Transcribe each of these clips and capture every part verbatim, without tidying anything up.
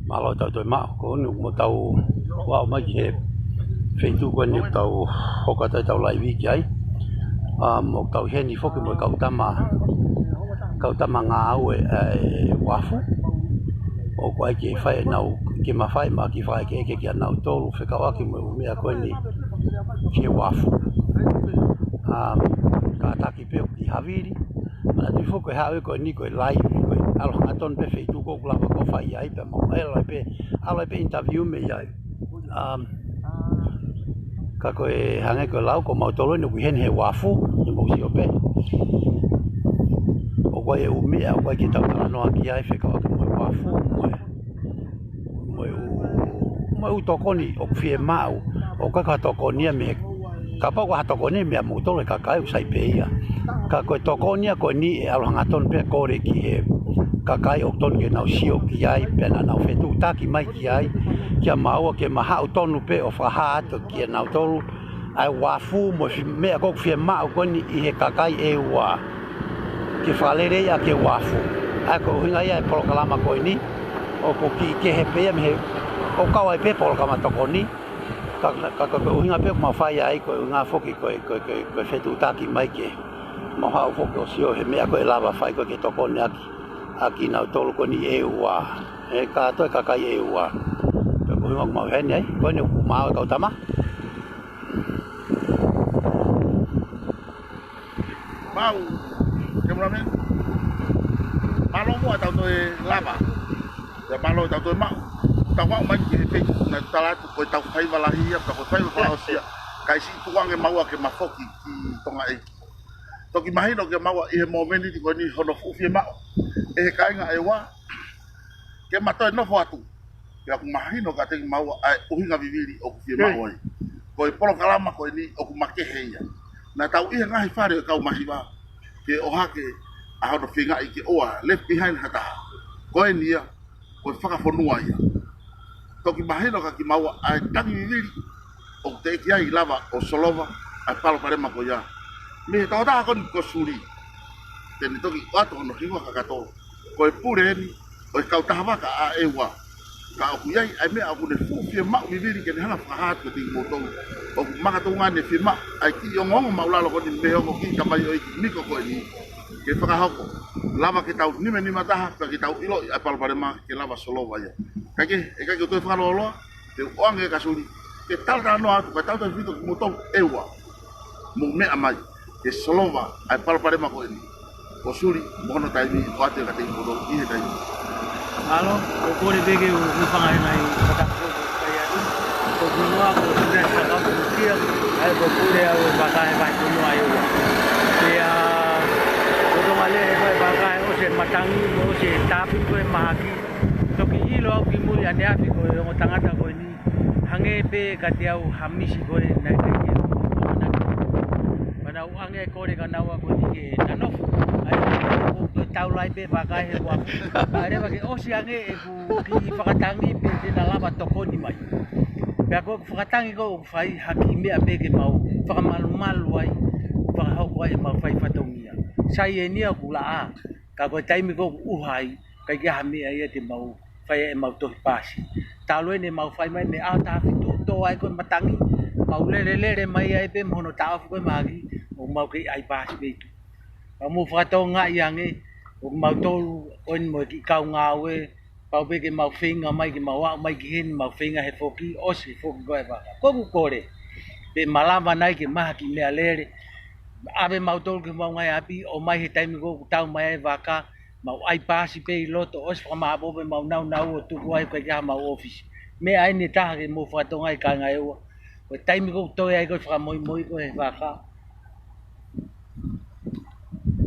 Mālō ʻetau toe maʻu, ko eni ʻoku tau ō mai ki he feituʻu ko eni ʻoku tau hoko atu ai ʻetau laivi ki ai. Um, ʻoku tau ʻi heni foki mo e kau tama, kau tama ngāue ʻa e uafu. ʻOku ʻai ke fai ʻenau, ke mafai mai ke fai ke ʻeke kia nautolu, fekauʻaki mo e ʻū meʻa ko eni ki he uafu. Um, kātaki pē ʻoku ki havili. Manatuʻi foki ko e haʻu ko eni ko e laivi, ko e ʻalu hangatonu pē feituʻu ko ē ʻoku lava ke fai ai pē mau ʻalu ai pē, ʻalu ai pē interview mei ai. Um, ka ko e hangē ko e lau ko mautolu eni ʻoku ʻi heni he uafu, ʻi mou sio pē. ʻOku ʻai e ʻū meʻa, ʻoku ʻai ke tau talanoa ki ai fekauʻaki mo e uafu, mo e, mo e ʻū, mo e ʻū tokoni ʻoku fiemaʻu, ʻoku ʻikai ko ha tokoni ia mei he, kapau ko ha tokoni ia mei he moutolu e kakai ʻoku sai pē ia. Ka ko e tokoni ia ko eni ʻe ʻalu hangatonu pē kole ki he kakai ʻoku tonu ke nau sio ki ai, pea naʻa nau fetuʻutaki mai ki ai, kia maua ke ma haʻu tonu pē ʻo fakahā atu kia nautolu ʻa e uafu mo e fi-, meʻa ko ē ʻoku fiemaʻu ko eni ʻi he kakai ʻEua ke fakaleleiʻi ʻaki e uafu. ʻA ia ko e ʻuhinga ia e polokalama ko eni, ʻoku kiʻi kehe pē ia mei he, ʻoku kau ai pē polokalama tokoni, ka, ka, ka ko e ʻuhinga pē ʻoku mau fai ai ko e ʻuhinga foki ko e, ko e, ko e, ko e fetuʻutaki mai ke mau haʻu foki ʻo sio he meʻa ko ē ʻe lava fai ko ē ke tokoni ʻaki, ʻaki nautolu ko eni ʻEua. ʻE kātoa e kakai ʻEua. Pea ko e ʻuhinga ʻoku mau ʻi heni ai, ko eni ʻoku mau e kau tama. Mau, ke mula me. Mālō muʻa ʻetau toe lava. Pea mālō ʻetau toe maʻu. Tau maʻu mai ki he feituʻu naʻe tala atu ko ʻetau faiva lahi ia, ka ko e faiva fakaʻosi ia. Kae siʻi tukuange maua ke ma foki ki Tonga ʻEiki. Toki mahino kia maua ʻi he momeniti ko eni hono fuʻu fiemaʻu ʻe he kāinga ʻEua ke ma toe nofo atu. Pea ʻoku mahino kiate kimaua ʻa e ʻuhinga vivili ʻoku fiemaʻu ai. Ko e polokalama ko eni ʻoku makehe ia. Naʻa tau ʻi he ngaahi fale ʻo e kau masiva ke ʻohake ʻa hono feingaʻi ke ʻoua left behind ha taha. Ko eni ia, ko e fakafonua ia. Toki mahino kia kimaua ʻa e tangi vivili ʻoku teʻeki ai lava ʻo solova ʻa e palopalema ko ia. Mei he tokotaha ko eni ko Suli, te ne toki ʻoatu hono hiva kakato. Ko e pule eni ʻo e kautaha vaka ʻa ʻEua. Ka ʻoku ʻi ai ʻa e meʻa ʻoku ne fuʻu fiemaʻu vivili ke ne hanga fakahā atu kiate kimoutolu. ʻOku makatuʻunga ne fiemaʻu ʻa e kiʻi ongoongo māʻulalo ko eni mei he ongo kiʻi tamaioʻeiki miko ko eni ke fakahoko. Lava ke tau nimanima taha, pea ke tau ʻiloʻi ʻa e palopalema ke lava solova ia. Kae kehe, ʻe ʻikai ke u toe fakalōloa, te u ʻoange kia Suli ke talatalanoa atu, kae tautautefito kimoutolu ʻEua. Mou meʻa mai ke solova ʻa e palopalema ko eni. Ko Suli, mo hono taimi, ʻoatu kiate kimoutolu ʻi he taimi. Mālō, ʻoku ou kole pē ke u hūfanga he ngaahi fakatapu ko ē ʻoku fai atu. Ko e fonua ko Suli ʻa e fakamusia, ʻa ia ko e pule ʻa e vaka he vahefonua ʻEua. Pea ko Tonga leva ko e vaka he ʻosi e matangi, mo ʻosi e tāpui ko ē mahaki. Toki ʻilo au ki mui ʻaneafi ko e ongo tangata ko eni. Hangē pē kiate au ha misi ko ē naʻe ʻikai ke u ʻamanaki. Pea naʻa ku ʻange e kole kia naua ko eni ke na nofo. ʻA ia ko e taulai pē vaka he uafu. ʻA ia leva ke ʻosi ange ʻeku kiʻi fakatangi pē te na lava tokoni mai. Pea ko ʻeku fakatangi ko ē ʻoku fai ha kiʻi meʻa pē ke mau fakamalumalu ai, fakahoko ai ʻemau fai fatongia. Sai eni ia ʻoku laʻā. Ka ko e taimi ko ē ʻoku ʻuha ai, ʻikai ke ʻi ai ha meʻa ia te mau fai ai ʻemau tohi paasi. Talu eni ʻemau fai mai mei he ʻaho taha fitu ʻo tō ai ko ē matangi, mau lelelele mai ai pē mo hono taʻofi ko ē mahaki, ʻo mau kei ʻai paasi pē ʻi tuʻa. Ka mou fakatokangaʻi ange, ʻoku mau tolu ko eni mo e kiʻi kau ngāue, pau pē ke mau feinga mai, ke mau aʻu mai ki heni, mau feinga he foki, ʻosi he foki ko ē vaka. Ko ʻeku kole, pe malava nai ke maʻu ha kiʻi meʻalele, ʻave mautolu ki homau ngaahi ʻapi, ʻomai he taimi ko ē ʻoku tau mai ai vaka, mau ʻai paasi pē ʻi loto, ʻosi fakamāʻopoʻopo ʻemau nāunau ʻo tuku ai ko ē ki homau ʻōfisi. Meʻa eni ʻe taha ke mou fakatokangaʻi kāinga ʻEua. Ko e taimi ko ē ʻoku toe ai ko ē fakamoimoi ko ē he vaka,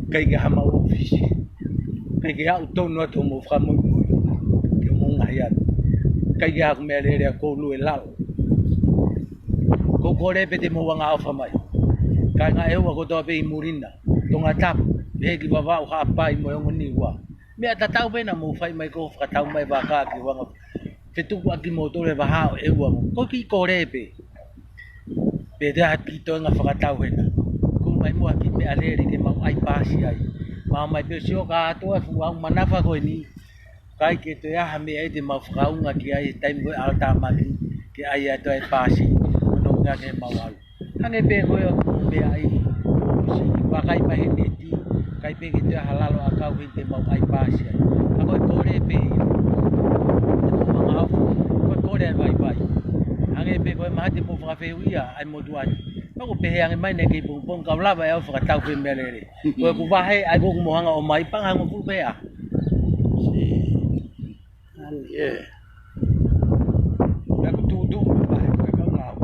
ʻikai ke ʻi ai hamau ʻōfisi. ʻIkai ke aʻu tonu atu hoʻomou fakamoimoi ki homou ngaahi ʻapi. ʻIkai ke ʻi ai haku meʻalele ʻa koulue lalo. Ko e kole pē te mou angaʻofa mai. Kāinga ʻEua kotoa pē ʻi muli na. Tongatapu, pehē ki Vavaʻu, Haʻapai mo e ongo Niua. Meʻa tatau pē naʻa mou fai mai ko e fakatau mai vaka ki he vaka. Fetuku ʻaki moutolu e vahaʻa ʻo ʻEua mo. Ko e kiʻi kole pē. Pea te ha kiʻi toenga fakatau hena. Ko e mai muʻa kiʻi meʻalele ke mau ʻai paasi ai. Mau mai pē sio kātoa e fuʻu ʻaho manafa ko eni. ʻIkai ke toe ʻi ai ha meʻa ia te mau fakaʻaonga ki ai he taimi ko ē ʻa e ʻalotāmaki ke ʻai atu ai e paasi, ʻo nofo ki ai ke mau ʻalu. Hangē pē ko e meʻa ʻi ʻōfisi, vakai mai he neti, ʻikai pē ke toe ʻi ai ha lalo ʻakau heni te mau ʻai paasi ai. Ka ko e kole pē ia. Te mau hanga ʻo, ko e kole ʻa e vaivai. Hangē pē ko e mahalo te mou fakafehuʻia ʻa e motuʻa ni. Ka ʻoku pehē ange mai naʻe kei pongipongi, kau lava ʻe au ʻo fakatau pē meʻalele. Ko ʻeku vahe ʻa ia ko ē ʻoku mou hanga ʻo ʻomai, paʻanga hongofulu pē ʻaho. Pea ʻoku tuʻutuʻu pē vahe ko e kau ngāue.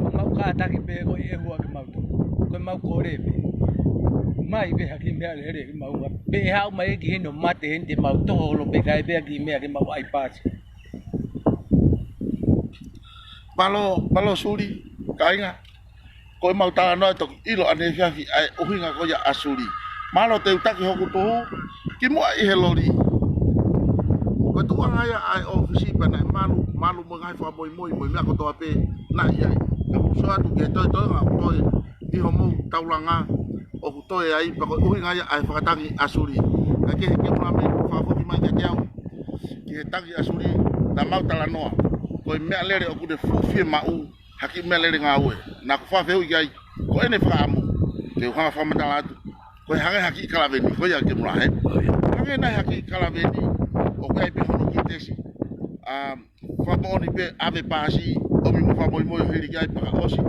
ʻOku mau kātaki pē ko e ʻehu ʻa ke mau tō. Ko e mau kole pē. Mai pē ha kiʻi meʻalele ke mau ʻai. Pe haʻu mai ki heni ʻo mate heni te mau toho holo pē kae pē ha kiʻi meʻa ke mau ʻai paasi. Mālō, mālō Suli, kāinga. Ko e mau talanoa ʻe toki ʻilo ʻaneefiafi ʻa e ʻuhinga ko ia ʻa Suli. Mālō te u taki hoku tuhu, kimuʻa ʻi he loli. Ko e tuʻuʻanga ia ʻa e ʻōfisi pea naʻe malu, malu mo e ngaahi fakamoimoi, mo e meʻa kotoa pē naʻe ʻi ai. Ka ʻoku sio atu ki he toetoenga ʻoku toe ʻi hoʻomou taulanga, ʻoku toe ai, pea ko e ʻuhinga ia ʻa e fakatangi ʻa Suli. Ka ke he ke mula me fakafoki mai kiate au. Ki he tangi ʻa Suli, naʻa mau talanoa. Ko e meʻalele ʻoku ne fuʻu fiemaʻu, ha kiʻi meʻalele ngāue. Naʻa ku fakafehuʻi ki ai, ko ʻene fakaʻamu. Te u hanga ʻo fakamatala atu. Ko e hangē ha kiʻi kalaveni, ko ia ke mula he. Hangē nai ha kiʻi kalaveni, ʻoku ʻi ai pē hono kiʻi tesi. Um, fakamoʻoni pē ʻave paasi, ʻomi mo fakamoimoi ʻo hili ki ai pea ka ʻosi.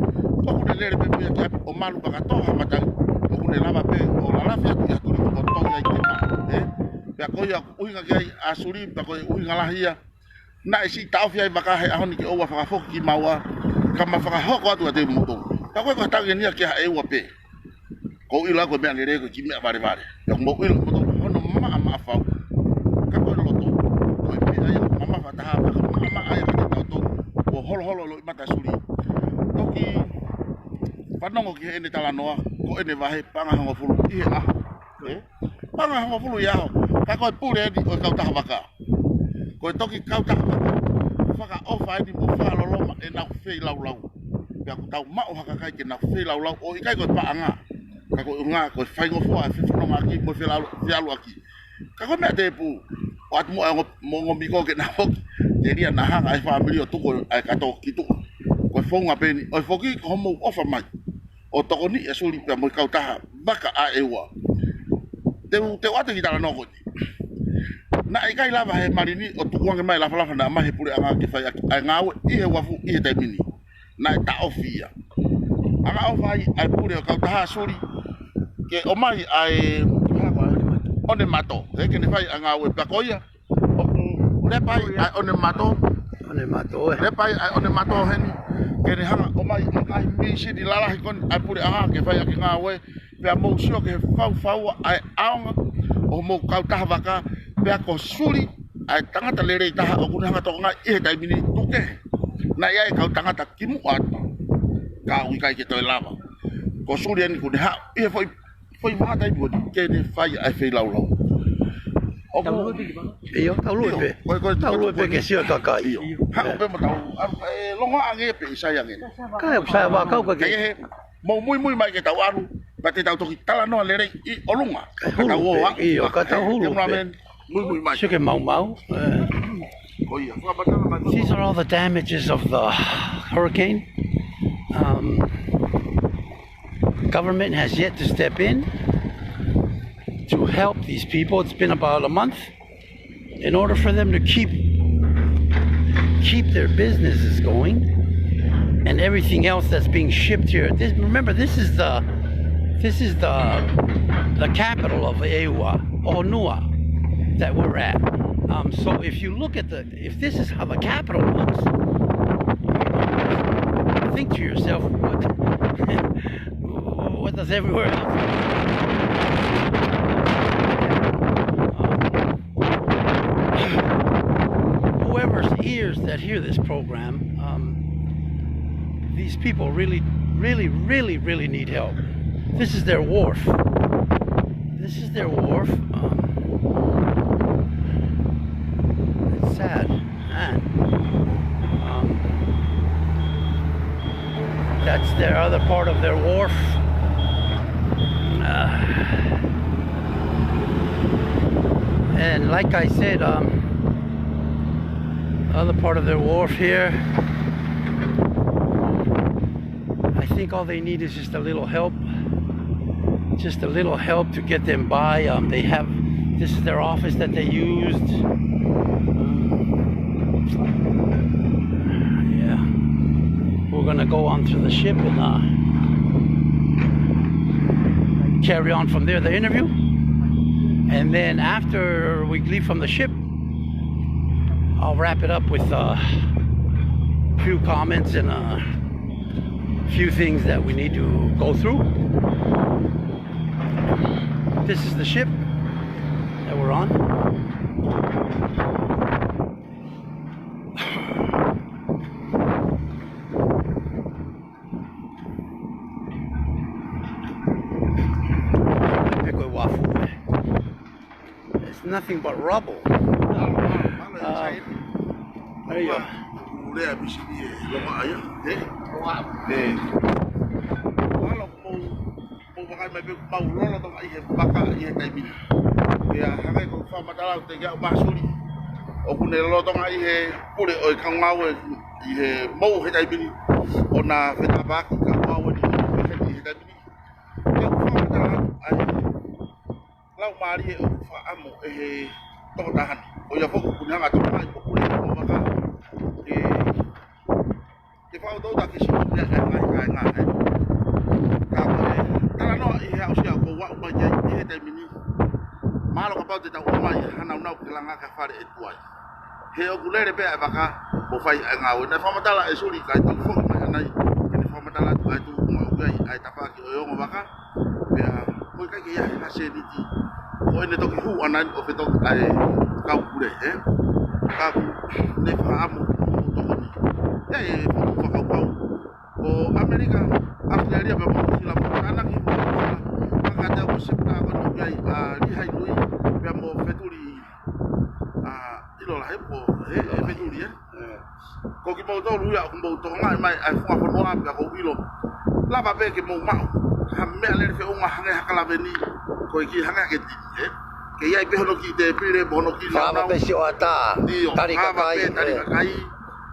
ʻOku ne lele pē mo ia ki ʻapi ʻo malu pea ka toʻo ha matangi. ʻOku ne lava pē ʻo lalafi atu ʻi ha tuli ʻo toʻo ai ke ma. Ē? Pea ko ia ʻoku ʻuhinga ki ai ʻa Suli, pea ko e ʻuhinga lahi ia. Naʻe siʻi taʻofi ai vaka he ʻaho ni ke ʻoua fakafoki kimaua, ka ma fakahoko atu ʻa te moto. Pea ko e ko ha tangi eni ia ke ha ʻEua pē. Ko u ʻilo ko e meʻalele ko e kiʻi meʻa valevale. Pea ko mou ʻilo moto hono maʻamaʻa fau. Ka ko e loto, ko e meʻa ia ʻoku mamafa taha, pea ko e maʻamaʻa ia kiate kitautolu. Ko holoholo loʻimata Suli. Toki fanongo ki heʻene talanoa, ko ʻene vahe, paʻanga hongofulu ʻi he ʻaho. Ē? Paʻanga hongofulu ʻi he ʻaho. Ka ko e pule eni ʻo e kautaha vaka. Ko e toki kautaha vaka. Fakaʻofa eni mo fakaloloma ʻenau feilaulau. Pea ʻoku tau maʻu ha kakai ke nau feilaulau ʻo ʻikai ko e paʻanga. Ka ko e ʻuhinga, ko e faingofua e fefonongaʻaki mo e felau-, feʻaluʻaki. Ka ko e meʻa tēpū, ʻoatu mo e ongo, mo e ongo miko ke na foki. Telia naʻa hanga ʻe he fāmili ʻo tuku ʻa e kato ki tuʻa. Ko e founga pē eni, ʻo e foki ko hoʻomou ʻofa mai. ʻO tokoniʻi ʻa Suli pea mo e kautaha vaka ʻa ʻEua. Te u, te u ʻoatu e kiʻi talanoa ko eni. Naʻe ʻikai lava he mali ni ʻo tukuange mai lafalafa naʻe ʻomai he puleʻanga ke fai ʻaki ʻa e ngāue ʻi he uafu ʻi he taimi ni. Naʻe taʻofi ia. Hanga ʻo fai ʻa e pule ʻo e kautaha Suli ke ʻomai ʻa e ʻonemato. He ke ne fai ʻa e ngāue pea ko ia. ʻOku lepa ai ʻa e ʻonemato. ʻOnemato, ē. Lepa ai ʻa e ʻonemato heni. Ke ne hanga ʻo ʻomai ʻa e ngaahi mīsini lalahi ko eni ʻa e puleʻanga ke fai ʻaki e ngāue. Pea mou sio ki he faufaua ʻa e ʻaonga ʻo hoʻomou kautaha vaka. Pea ko Suli ʻa e tangata lelei taha ʻoku ne hanga ʻo tokangaʻi ʻi he taimi ni tuke. Naʻe ʻi ai e kau tangata kimuʻa atu. Ka ʻoku ʻikai ke toe lava. Ko Suli eni ʻoku ne haʻu ʻi he foʻi, foʻi vahaʻa taimi ko eni ke ne fai ʻa e feilaulau. ʻOku ʻIo, tau lue pē. Ko e, ko e, tau lue pē ke sio e kakai. ʻIo. Haʻu pē mo tau, ʻalu, ʻe longoaʻa ange pē ʻi sai ange. Ka e sai vaka ka ke. Ke he, mou muimui mai ke tau ʻalu, pea te tau toki talanoa lelei ʻi ʻolunga. Ka hulu pē, ʻio, ka tau hulu pē. Muimui mai. Sio ki he maumau, ē. Ko ia, fakamatala mai. These are all the damages of the hurricane. Um, government has yet to step in to help these people. It's been about a month in order for them to keep, keep their businesses going and everything else that's being shipped here. This, remember, this is the, this is the, the capital of ʻEua, ʻOhonua, that we're at. Um, so if you look at the, if this is how the capital looks, think to yourself, what, what does everywhere else? Um, whoever's ears that hear this program, um, these people really, really, really, really need help. This is their wharf. This is their wharf. Um, it's sad, man. Um, that's their other part of their wharf. Uh, And like I said, um, the other part of the wharf here, I think all they need is just a little help. Just a little help to get them by. Um, they have, this is their office that they used. Yeah. We're gonna go onto the ship and, uh, carry on from there, the interview. And then after we leave from the ship, I'll wrap it up with, uh, a few comments and, uh, a few things that we need to go through. This is the ship that we're on. Pē ko e uafu ē. It's nothing but rubble. Um, there you go. Lea misi ni e longa ia, ē? Ē. Alo mou, mou vakai mai pē mau lolotonga ʻi he vaka ʻi he taimi ni. Pea hangē ko e fakamatala ʻoku teʻeki ke u māsuli. ʻOku ne lolotonga ʻi he pule ʻo e kau ngāue ʻi he mou he taimi ni. ʻO na fetāpaki kau ngāue ni ʻi he taimi ni. Ke u fakamatala atu ai. Laumālie ʻoku fakaʻamu ʻe he tokotaha ni. Ko ia foki ʻoku ne hanga ʻo tokanga ʻi he pule ʻo e vaka. Ke, ke fakaʻutoʻuta ke sio ki he ngaahi kāinga, ē. Ka ko e talanoa ʻi he aʻusia ʻoku ou aʻu mai ki ai ʻi he taimi ni. Mahalo kapau te tau ʻomai ha nāunau ke langa ki ha fale ʻe tuai. He ʻoku lele pē ʻa e vaka, ʻo fai ʻa e ngāue. Naʻe fakamatala ʻe Suli kae tau foki mai ʻanai, ke ne fakamatala atu ʻa e tuʻunga ʻoku ʻi ai ʻa e tafaʻaki ʻo e ongo vaka. Pea, ʻoku ʻikai ke ʻi ai ha sēniti. Ko ʻene toki hū ʻanai ʻo fetoki ʻa e kau pule, ē? Ka ʻoku ne fakaʻamu ʻo tokoni. ʻI ai e fotu fakakaukau. Ko ʻAmelika, ʻAositelēlia pea mo Nuʻu Sila mo tānaki fotu fakakaukau. Ka ka te au ko septa ko ʻi ai ʻa Lihainui, pea mo Fetuli, ʻa, ʻilo lahi ko, ē, ʻe Fetuli, ē? Ko kimoutolu ia ʻoku mou tokangaʻi mai ʻa e funga fonua pea ʻoku ou ʻilo. Lava pē ke mou maʻu ha meʻalele feʻunga hangē ha kalaveni, ko e kiʻi hangē ha ketini, ē? Ke ʻi ai pē hono kiʻi tēpile, mo hono kiʻi nāunau. Fakaava pē siʻoata, ʻio, tali kakai, ē. Fakaava pē tali kakai,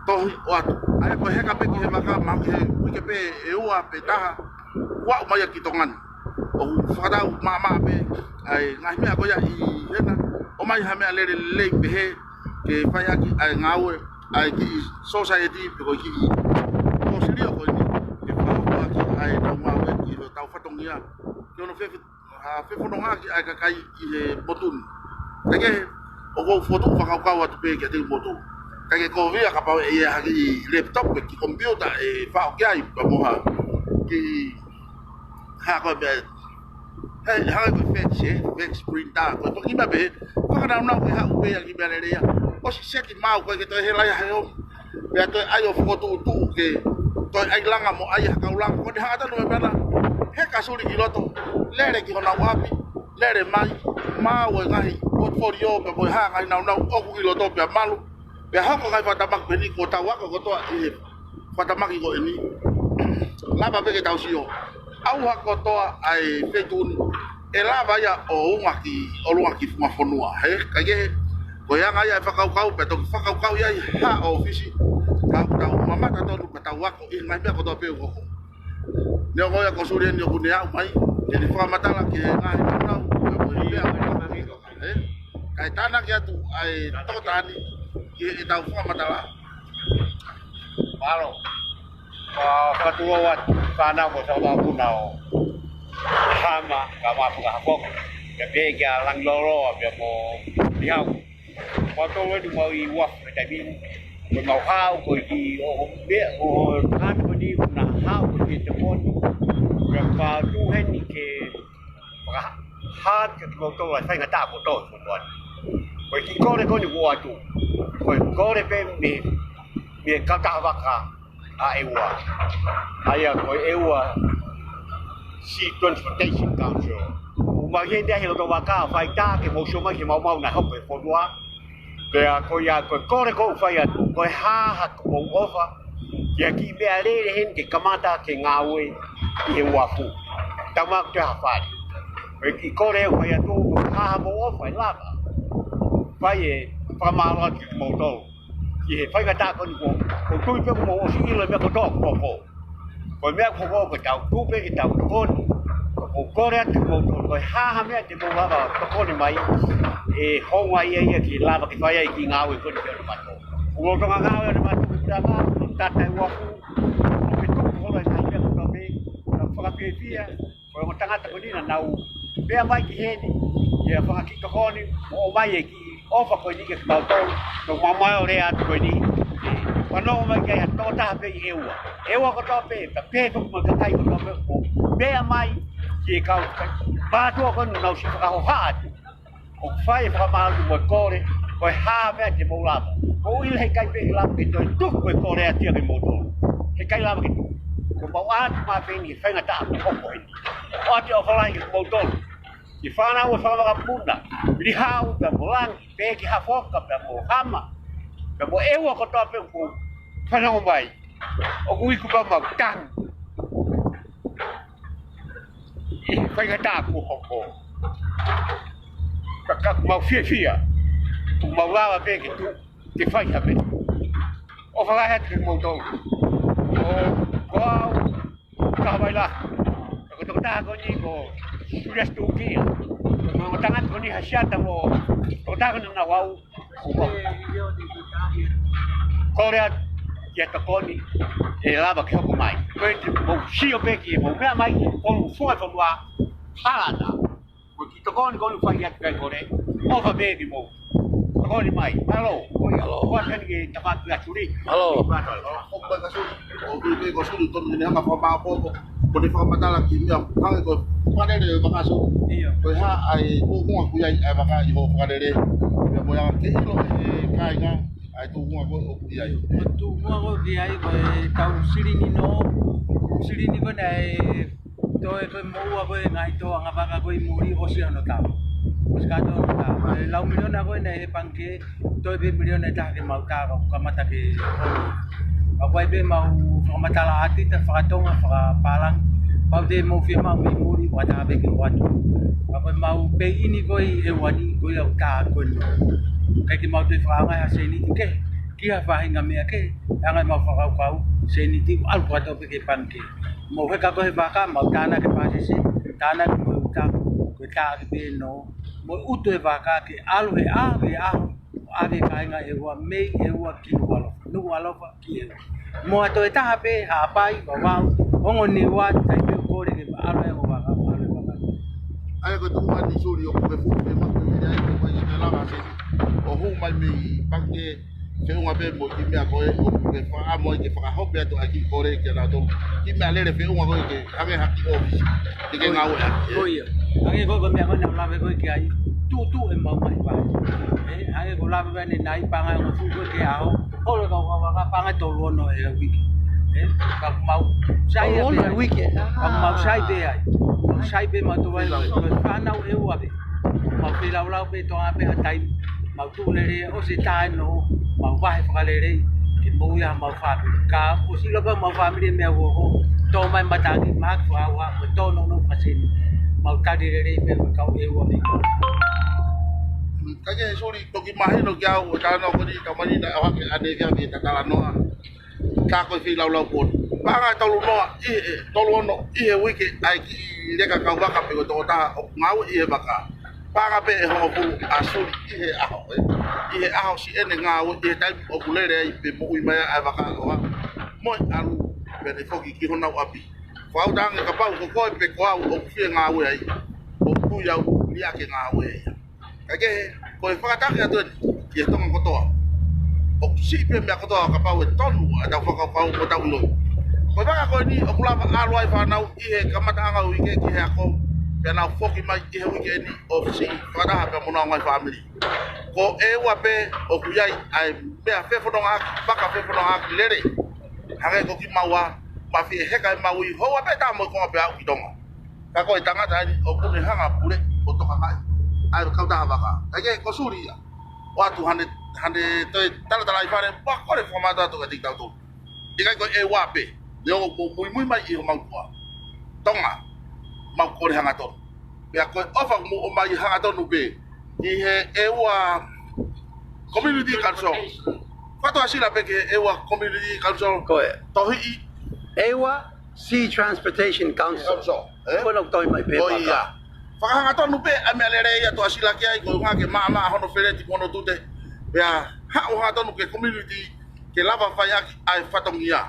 tohi ʻo atu. ʻA ia ko e heka pē ki he vaka, mahalo ko e uike pē ʻe ua pe taha, ʻoku aʻu mai ia ki Tonga ni. ʻOku fakatau maʻamaʻa pē ʻa e ngaahi meʻa ko ia ʻi hena, ʻomai ha meʻalele lelei pehē ke fai ʻaki ʻa e ngāue ʻa e kiʻi society pe ko e kiʻi kōsilio ko eni, ke fakahoko ʻaki ʻa ʻetau ngāue ki hotau fatongia, ki hono fefe-, ha fefonongaʻaki ʻa e kakai ʻi he motu ni. Kae kehe, ʻoku ou fotu fakakaukau atu pē kiate kimoutolu. Kae ke kovi ia kapau ʻe ʻi ai ha kiʻi laptop pe kiʻi computer ʻe faʻo ki ai pea mo ha kiʻi ha ko e meʻa, hei, hangē ko e fax, ē, fax printer, ko e kiʻi meʻa pehē, fakanāunau ke haʻu pē ia kiʻi meʻalele ia. ʻOsi seti maʻu ko ē ke toe hela ia he ʻomi. Pea toe ʻai ʻo fokotuʻutuʻu ke toe ʻai langa mo ʻai ha kau langa. Ko ʻene hanga tonu e meʻa na, heka Suli ki loto, lele ki honau ʻapi, lele mai, maʻu e ngaahi portfolio, pea mo e hā ngaahi nāunau ʻoku ʻi loto pea malu. Pea hoko ngaahi fakatamaki pehē ni kuo tau ako kotoa ʻi he fakatamaki ko eni. Lava pē ke tau sio. ʻAuha kotoa ʻa e feituʻu ni. ʻE lava ia ʻo ʻunga ki, ʻo ʻunga ki funga fonua. He, kae kehe, ko e anga ia e fakakaukau, pea toki fakakaukau ia ʻi ha ʻōfisi. Ka ʻoku tau mamata tonu, pea tau ako ʻi he ngaahi meʻa kotoa pē ʻoku hoko. Neongo ia ko Suli eni ʻoku ne aʻu mai, ke ne fakamatala ki he ngaahi nāunau, pea mo e meʻa ʻoku hoko. Ē? Kae tānaki atu ʻa e tokotaha ni ki heʻetau fakamatala. Mālō. Ka fakatulou atu, fānau mo e fakapuna ʻo Hama, ka mapu ka hapoko. Pea pehē kia Langiloloa, pea mo Nihau. Ko e tolu eni mau ʻi uafu he taimi ni. Ko e mau hao, ko e kiʻi ʻo, ʻo, meʻa, ʻo, ʻo, ʻo, ko eni ʻoku na hao, ko e kiʻi teponi. Pea ka tuʻu heni ke fakahā atu kiate kimoutolu ʻa e faingataʻa kotoa ʻi he motuʻa ni. Ko e kiʻi kole ko eni kuo ʻoatu. Ko e kole pē mei, mei he kautaha vaka ʻa ʻEua. ʻA ia ko e ʻEua Sea Transportation Council. ʻOku mau ʻi heni he loto vaka ʻo fai tā ke mou sio mai ki he maumau naʻe hoko he fonua. Pea ko ia, ko e kole ʻoku ou fai atu, ko e hā haʻamou ʻofa ki ha kiʻi meʻalele heni ke kamata ke ngāue ʻi he uafu. Tau maʻu ke ha fale. Ko e kiʻi kole ʻoku ou fai atu, ko e hā haʻamou ʻofa ʻe lava fai e fakamālō atu kiate kimoutolu ʻi he faingataʻa ko eni. Ko, ko e tui pē ʻoku mou ʻosi ʻilo e meʻa kotoa kuo hoko. Ko e meʻa kuo hoko ko ʻetau tuʻu pē ke tau tokoni. Ko e kole atu kiate kimoutolu, ko e hā ha meʻa te mou lava tokoni mai, ʻe hounga ia ia ke lava ke fai ai e kiʻi ngāue ko eni ki ʻonamatolu. Ko e lolotonga ngāue ʻonamatolu ki he puleʻanga, tata e uafu, ʻo fetuku holo e ngaahi meʻa kotoa pē, ka fakafiefia, ko e ongo tangata ko eni naʻa nau meʻa mai ki heni, ʻi he fanga kiʻi tokoni, mo ʻomai e kiʻi ʻofa ko eni kiate kimautolu, no mamae o lea atu ko eni, ʻe fanongo mai ki ai ha tokotaha pē ʻi ʻEua. ʻEua kotoa pē, ka pehē foki mo e kakai kotoa pē, ʻoku meʻa mai ki he kau mātuʻa ko eni naʻa nau ʻosi fakahohaʻa atu. ʻOku fai e fakamālō mo e kole, ko e hā ha meʻa te mou lava. Ko e ʻuhinga he ʻikai pē ke lava ke toe tuku e kole atu kiate kimoutolu. He ʻikai lava ke tuku. Ko ʻemau ʻatu mai pē eni he faingataʻa kuo hoko eni. ʻOatu e ʻofa lahi kiate kimoutolu. Ki he fānau ʻo e fanga vakapuna, Lihau, pea mo Langi, pehē ki Hafoka, pea mo Hama, pea mo ʻEua kotoa pē ʻoku fanongo mai. ʻOku iku pē ʻemau tangi ʻi he faingataʻa kuo hoko. Ka, ka ʻoku mau fiefia, ʻoku mau lava pē ke tuʻu, ke fai ha meʻa. ʻOfa lahi atu kiate kimoutolu. Ko, ko au, Kahavailahi. Ko e tokotaha ko eni ko Suliasi Tuʻukia. Ko e ongo tangata ko eni Hasiata mo e tokotaha ko eni naʻa nau ʻau. Kole atu ki ha tokoni ʻe lava ke hoko mai. Ko e te mou sio pē ki he mou meʻa mai, ko e funga fonua, hala ʻatā. Ko e kiʻi tokoni ko eni ʻoku fai atu ki ai e kole, ʻofa pē ke mou tokoni mai. Mālō. ʻOi, mālō. Ko e tani ke tapa ki a Suli. Mālō. Mālō. ʻOku ʻikai ko Suli, ʻoku ʻikai ko Suli, tonu ke ne hanga fakamāʻopoʻopo, ko ʻene fakamatala ki he meʻa, hangē ko e fakalele ʻo e vaka Suli. ʻIo. Ko e hā ʻa e tuʻunga ʻoku ʻi ai ʻa e vaka ʻi hoʻo fakalele, pea mo e anga ke ʻilo ʻe he kāinga ʻa e tuʻunga ko ē ʻoku ʻi ai. Ko e tuʻunga ko ē ʻoku ʻi ai, ko e tau silini nō, silini ko ē naʻe toe ko e moʻua ko ē ngaahi tōʻanga vaka ko ē ʻi muli, ʻosi hono tau. ʻOsi kātoa hono tau. Ko e lau miliona ko ē naʻe ʻi he pangikē, toe pē miliona ʻe taha ke mau tā, ka ʻoku kamata ke holo. Ka ʻoku ʻi ai pē ʻemau fakamatala ʻātita, fakatonga, fakapālangi. Pau te mou fiemaʻu mei muli, ʻoku ʻatā pē ke ʻoatu. Ka ko ʻemau peiʻini ko ē ʻi ʻEua ni, ko ia ʻoku tā ko ē nō. ʻIkai ke mau toe fakaʻaongaʻi ha sēniti kehe ki ha faʻahinga meʻa kehe, ʻa e anga ʻemau fakakaukau, sēniti ʻoku ʻalu kātoa pē ki he pangikē. Mou heka ko ē he vaka, mau tānaki e pāsese, tānaki mo e uta, ko e tānaki pē nō, mo e utu e vaka ke ʻalu he ʻaho, he ʻaho, ʻave e kāinga ʻEua mei ʻEua ki Nukuʻalofa, Nukuʻalofa ki ʻEua. Mo ha toe taha pē, Haʻapai, Vavaʻu, Hongoniua, taimi ʻoku kole ke ʻalu e ongo vaka, ʻalu e vaka. ʻA ia ko e tuʻunga ni Suli ʻoku ke fuʻu ke maku e mili ai, ko e ʻikai ke lava se ʻo hū mai mei pangikē, feʻunga pē mo e kiʻi meʻa ko ē ʻoku ke fakaʻamu ai ke fakahope atu ʻa e kiʻi kole kiate kinautolu. Kiʻi meʻalele feʻunga ko ē ke hangē ha kiʻi ʻōfisi ke ke ngāue ʻaki, ē? Ko ia. Hangē ko e, ko e meʻa ko ē naʻa ku lave ko ē ki ai. Tuʻutuʻu ʻemau ngaahi vai. Ē, hangē ko e lave ko ē ʻanenai, paʻanga ʻe hongofulu ko ē ki he ʻaho. Holo e kau, kau vaka, paʻanga ʻe tolu ono he uike. Ē, ka ʻoku mau sai pē ai. Tolu ono he uike. Ka ʻoku mau sai pē ai. Mau sai pē mautolu ai, ko e fānau ʻEua pē. Mau feilaulau pē, toʻo pē ha taimi. Mau tuʻu lelei, ʻosi e taʻu ʻe ono, mau vahe fakalelei, ke moʻui ai homau fāmili. Ka ʻosi ʻilo pē homau fāmili e meʻa ʻoku hoko, tō mai matangi, mahaki fakaʻauha, mo e tōnounou fakasēniti. Mau tali lelei pē ko e kau ʻEua mei ko. Ka ke Suli, toki mahino kiate au, ʻa e talanoa ko eni, ka mani na ʻohake ʻaneafi ʻa e talanoa. Tā ko e feilaulau ko eni. Paʻanga ʻe tolu noa ʻi he, tolu ono ʻi he uike, ʻa e kiʻi leka kau vaka pe ko e tokotaha ʻoku ngāue ʻi he vaka. Paʻanga pē ʻe hongofulu ʻa Suli ʻi he ʻaho, ē. ʻI he ʻaho siʻene ngāue, ʻi he taimi ʻoku lele ai pe moʻui mai ai ʻa e vaka ʻo aʻu mo e ʻalu, pea ne foki ki honau ʻapi. Fakaʻuta ange kapau ko koe pe ko au ʻoku fie ngāue ai, ʻoku tui au liʻaki e ngāue ia. Ka ke, ko e fakataki atu eni ki he Tonga kotoa. ʻOku siʻi pē meʻa kotoa kapau ʻe tonu ʻa ʻetau fakakaukau mo ʻetau ʻilo. Ko e vaka ko eni ʻoku lava ʻalu ai fānau ʻi he kamataʻanga ʻo e uike ki he ako, pea nau foki mai ʻi he uike eni ʻo siʻi fakataha pea mo honau ngaahi fāmili. Ko ʻEua pē ʻoku ʻi ai ʻa e meʻa fefonongaʻaki, vaka fefonongaʻaki lelei. Hangē ko kimaua, mafie heka e maui, houa pē taha mo e konga pea aʻu ki Tonga. Ka ko e tangata eni ʻoku ne hanga pule ʻo tokangaʻi ʻa e kautaha vaka. ʻA ia ko Suli ia. ʻOatu hane, hane toe talatalaifale, pea kole fakamātoato kiate kitautolu. ʻIkai ko ʻEua pē, neongo ʻoku mou muimui mai ʻi homau tuʻa. Tonga, mau kole hangatonu. Pea ko e ʻofa ʻoku mou ʻomai hangatonu pē. ʻI he ʻEua Community Council. Fatu asila pē ki he ʻEua Community Council. Ko e. Tohiʻi. ʻEua Sea Transportation Council. Council, ē? Ko ena ʻoku tohi mai pē. Ko ia. Fakahangatonu pē ʻa e meʻalele ia, toʻo asila ki ai, ko e ʻuhinga ke maʻamaʻa hono feleti mo hono tute. Pea haʻu hangatonu ki he community ke lava fai ʻaki ʻa e fatongia.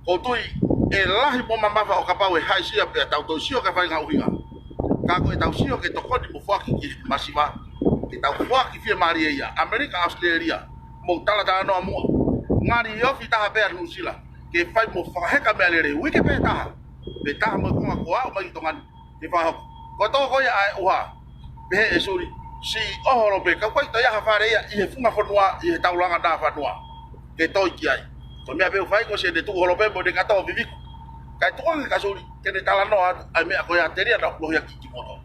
ʻOku ou tui ʻe lahi mo mamafa ʻo kapau ʻe haʻisia pea tau toe sio ki he faʻahinga ʻuhinga. Ka ko ʻetau sio ke tokoni mo foaki ki he masiva, ke tau foaki fiemālie ia. ʻAmelika, ʻAositelēlia, mou talatalanoa muʻa. Ngali ofi taha pē ʻa Nuʻusila ke fai mo fakaheka meʻalele, uike pē taha, pe taha mo e konga kuo aʻu mai ki Tonga ni ke fakahoko. Ko e tō ko ia ʻa e ʻuha, pehē ʻe Suli, siʻi ʻoho holo pē, ka ʻoku ʻikai toe ʻi ai ha fale ia ʻi he funga fonua, ʻi he taulanga naʻa fanua ke toe ki ai. Ko e meʻa pē ʻoku fai ko e siʻene tuʻu holo pē mo ʻene kato viviku. Kae tukuange kia Suli ke ne talanoa atu ʻa e meʻa ko ia, telia naʻa ku lohi ʻaki kimoutolu.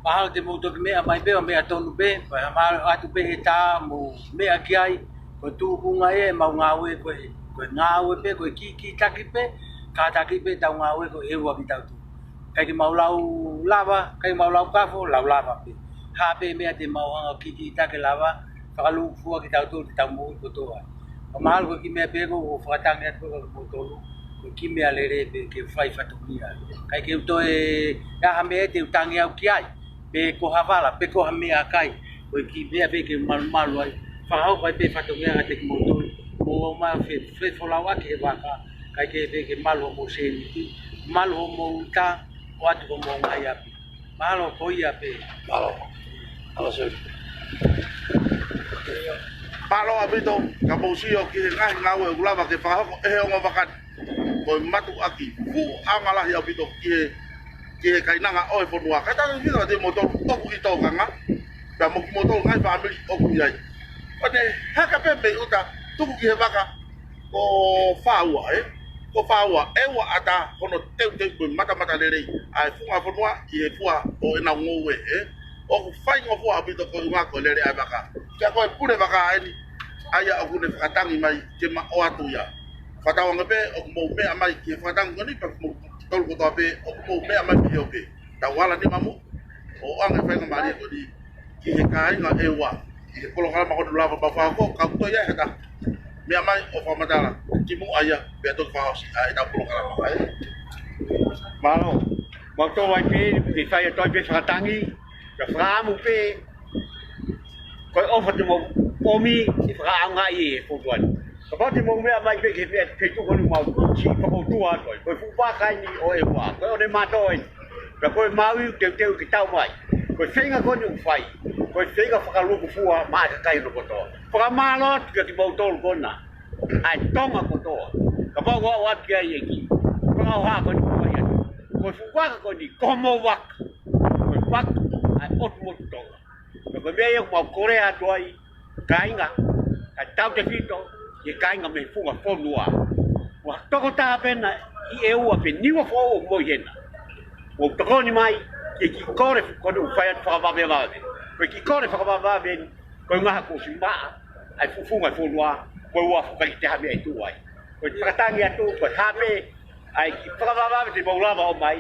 Mahalo te mou toki meʻa mai pē ʻo meʻa tonu pē, pea mahalo atu pē he tā mou meʻa ki ai, ko e tuʻunga ia ʻemau ngāue, ko e, ko e ngāue pē, ko e kikitaki pē, kātaki pē ʻetau ngāue ko e ʻEua kitautolu. ʻIkai ke mau lau lava, ʻikai ke mau lau kafo, lau lava pē. Hā pē meʻa te mau hanga ʻo kikitaki lava, fakalūkufua kitautolu te tau moʻui kotoa. Ka mahalo ko e kiʻi meʻa pē ko ē ʻoku fakatangi atu ko ē kia kimoutolu, ko e kiʻi meʻalele pē ke fai fatongia. ʻIkai ke u toe ʻi ai ha meʻa te u tangi au ki ai, pe ko ha vala, pe ko ha meʻakai. Ko e kiʻi meʻa pē ke malumalu ai. Fakahoko ai pē fatongia kiate kimoutolu. Mou ō mai ʻo fe, fefolauʻaki he vaka, kae kehe pē ke malu homou sēniti, malu homou uta, ʻo ʻoatu homou ngaahi ʻapi. Mālō, ko ia pē. Mālō. Mālō, Sir. Mālō ʻaupito, ka mou sio ki he ngaahi ngāue ʻoku lava ke fakahoko ʻe he ongo vaka ni. Ko e mātuʻaki fuʻu ʻaonga lahi ʻaupito ki he, ki he kainanga ʻo e fonua. Kae tau ʻilo ʻa kimoutolu ʻoku ʻi tokanga, pea mo kimoutolu ngaahi fāmili ʻoku ʻi ai. Ko ʻene haka pē mei ʻuta, tuku ki he vaka, ko fā ua, ē? Ko fā ua, ʻe ua ʻata hono teuteu ko e matamatalelei ʻa e funga fonua ʻi he fua ʻo ʻenau ngoue, ē? ʻOku faingofua ʻaupito ko e ʻuhinga ko e lele ʻa e vaka. Pea ko e pule vaka eni, ʻa ia ʻoku ne fakatangi mai ke ma ʻoatu ia. Fakatauange pē ʻoku mou meʻa mai ki he fakatangi ko eni, pea mou tolu kotoa pē ʻoku mou meʻa mai mei he ope. Tau ala ni mamu, ʻo ʻoange faingamālie ko eni ki he kāinga ʻEua, ʻi he polokalama ko eni lava mau fakahoko, ka ʻoku toe ʻi ai ha taha meʻa mai ʻo fakamatala kimuʻa ia, pea toki fakaʻosi ʻa ʻetau polokalama, ē? Mālō. Mau tō ai pē, ke fai atu ai pē fakatangi, ka fakaʻamu pē, ko e ʻofa te mau ʻomi, ʻe fakaʻaongaʻi ʻe he fonua ni. Kapau te mau meʻa mai pē ki he meʻa, ke tuku ʻemau kiʻi fakaʻotua atu ai. Ko e fuʻu vaka eni ʻo ʻEua, ko e ʻonemātō eni. Pea ko e maui teuteu ke tau mai. Ko e feinga ko eni ʻoku fai, ko e feinga fakalūkufua maʻa e kakai hono kotoa. Fakamālō atu kia kimoutolu ko ena, ʻa e Tonga kotoa. Kapau ʻoku ʻoatu ki ai e kiʻi fakaʻofa ko eni ʻoku fai atu. Ko e fuʻu vaka ko eni, ko homou vaka. Ko e vaka ʻa e ʻOtu Motu Tonga. Pea ko e meʻa ia ʻoku mau kole atu ai, kāinga, kae tautefito ki he kāinga mei he funga fonua. Ua tokotaha pē ena ʻi ʻEua pe Niua foʻou ʻoku mou ʻi hena. Mou tokoni mai ki he kiʻi kole ko eni ʻoku fai atu fakavavevave. Ko e kiʻi kole fakavavevave eni, ko e ʻuhinga kuo ʻosi maʻa ʻa e fuʻu funga fonua, ko e ua fuka ki te ha meʻa ʻi tuʻa ai. Ko e fakatangi atu, ko e hā pē ʻa e kiʻi fakavavevave te mau lava ʻo ʻomai,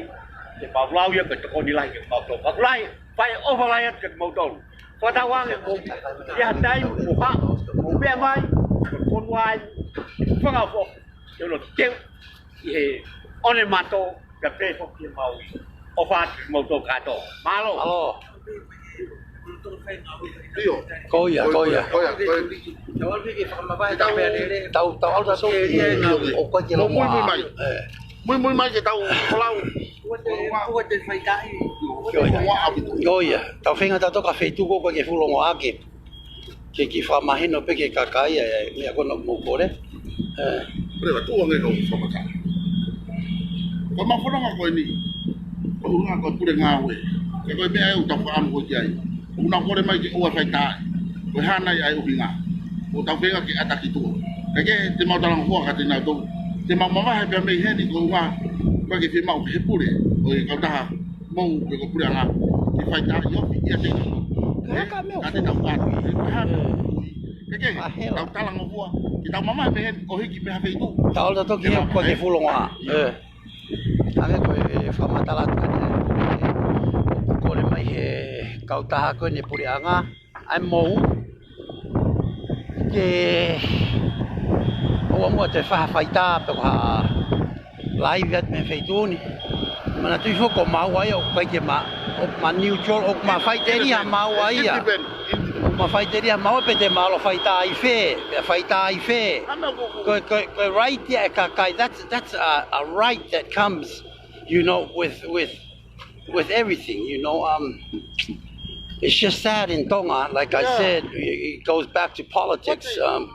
te mau lau ia ko e tokoni lahi ke mau tau. Ka ʻoku lahi, fai ʻofa lahi atu kia kimoutolu. Fakatauange mo ia ha taimi mo ha, mo meʻa mai, mo fonua ai, fakaʻofoʻofa, ke ono teu ʻi he ʻonemātō, ka pehē foki ki he maui. ʻOfa atu kimoutolu kātoa. Mālō. Mālō. ʻIo. Ko ia, ko ia. Ko ia, ko ia. Tau, tau, tau, tau, ʻo koe ke Mou muimui mai. Ē. Muimui mai ke tau folau. Ko ia. Ko ia. Tau feinga tautolu ka feituʻu ko ē ke fuʻu longoaʻa ke, ke kiʻi fakamahino pē ki he kakai ʻa e meʻa ko ena ʻoku mou kole. Ē. Pule wa tuʻu ange kau fakamahino. Ko e mafononga ko eni, ko e ʻuhinga ko e pule ngāue. Ka ko e meʻa ʻoku tau fakaʻamu ko ē ki ai. ʻOku nau kole mai ke ʻoua faitaaʻi. Ko e hā nai ʻa e ʻuhinga. ʻOku tau feinga ke ʻata ki tuʻa. Kae kehe te mau talangofua kiate kinautolu. Te mau mavahe pē mei heni ko e ʻuhinga, ʻoku ʻikai ke fiemaʻu ʻe he pule ʻo e kautaha mou pe ko e puleʻanga ke faitaaʻi ofi ʻiate kinautolu. Ka ka meʻa ka te tau ʻata. Ko e hā nai. Kae kehe, tau talangofua. Ke tau mamahi mei heni ʻo hiki mei ha feituʻu. Tau ʻalu tautolu ki he, ko e fuʻu longoaʻa. Ē. Hangē ko e fakamatala atu eni, ʻoku kole mai he kautaha ko eni puleʻanga, ʻa e mou, Te ʻoua muʻa te faha faitā pe ko ha laivi atu mei he feituʻu ni. Manatuʻi foki ko maua ia ʻoku ʻikai ke ma, ʻoku ma neutral, ʻoku ma faiteliha maua ia. Independent. ʻOku ma faiteliha maua pe te ma ʻalu faitā ʻi fē, pe faitā ʻi fē. Ko, ko, ko e right ia ʻa e kakai, that's, that's a, a right that comes, you know, with, with with everything, you know. Um, it's just sad in Tonga, like I said, it, it goes back to politics. Um,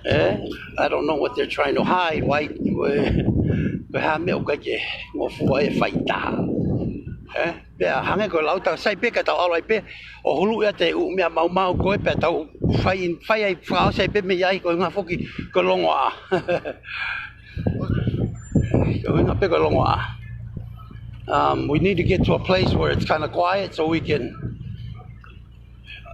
eh? I don't know what they're trying to hide. Why, ko e hā e meʻa ʻoku ʻikai ke ngofua e faitā. Eh? Pea hangē ko e lau tau sai pē ka tau ʻalu ai pē ʻo hulu ia te u meʻa maumau ko ē pea tau fai, fai ai fakaʻosi ai pē mei ai ko e ngā foki ko e longoaʻa. Ko e ʻuhinga pē ko e longoaʻa. Um, we need to get to a place where it's kind of quiet so we can,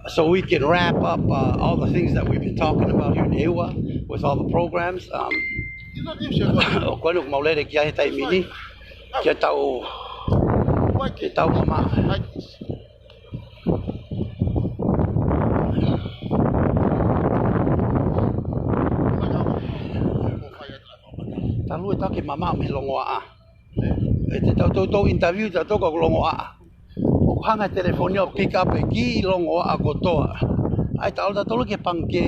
so we can wrap up, uh, all the things that we've been talking about here in ʻEua with all the programs. Um, ʻo ko eni ʻoku mau lele ki ai he taimi ni, ke tau, ke tau mama. Talu e tau ke mamaʻo mei he longoaʻa. ʻE te tau toutou interview tautolu ka ʻoku longoaʻa. ʻOku hanga e telefoni ʻo pick up e kiʻi longoaʻa kotoa. ʻAi talu tautolu ke pangikē.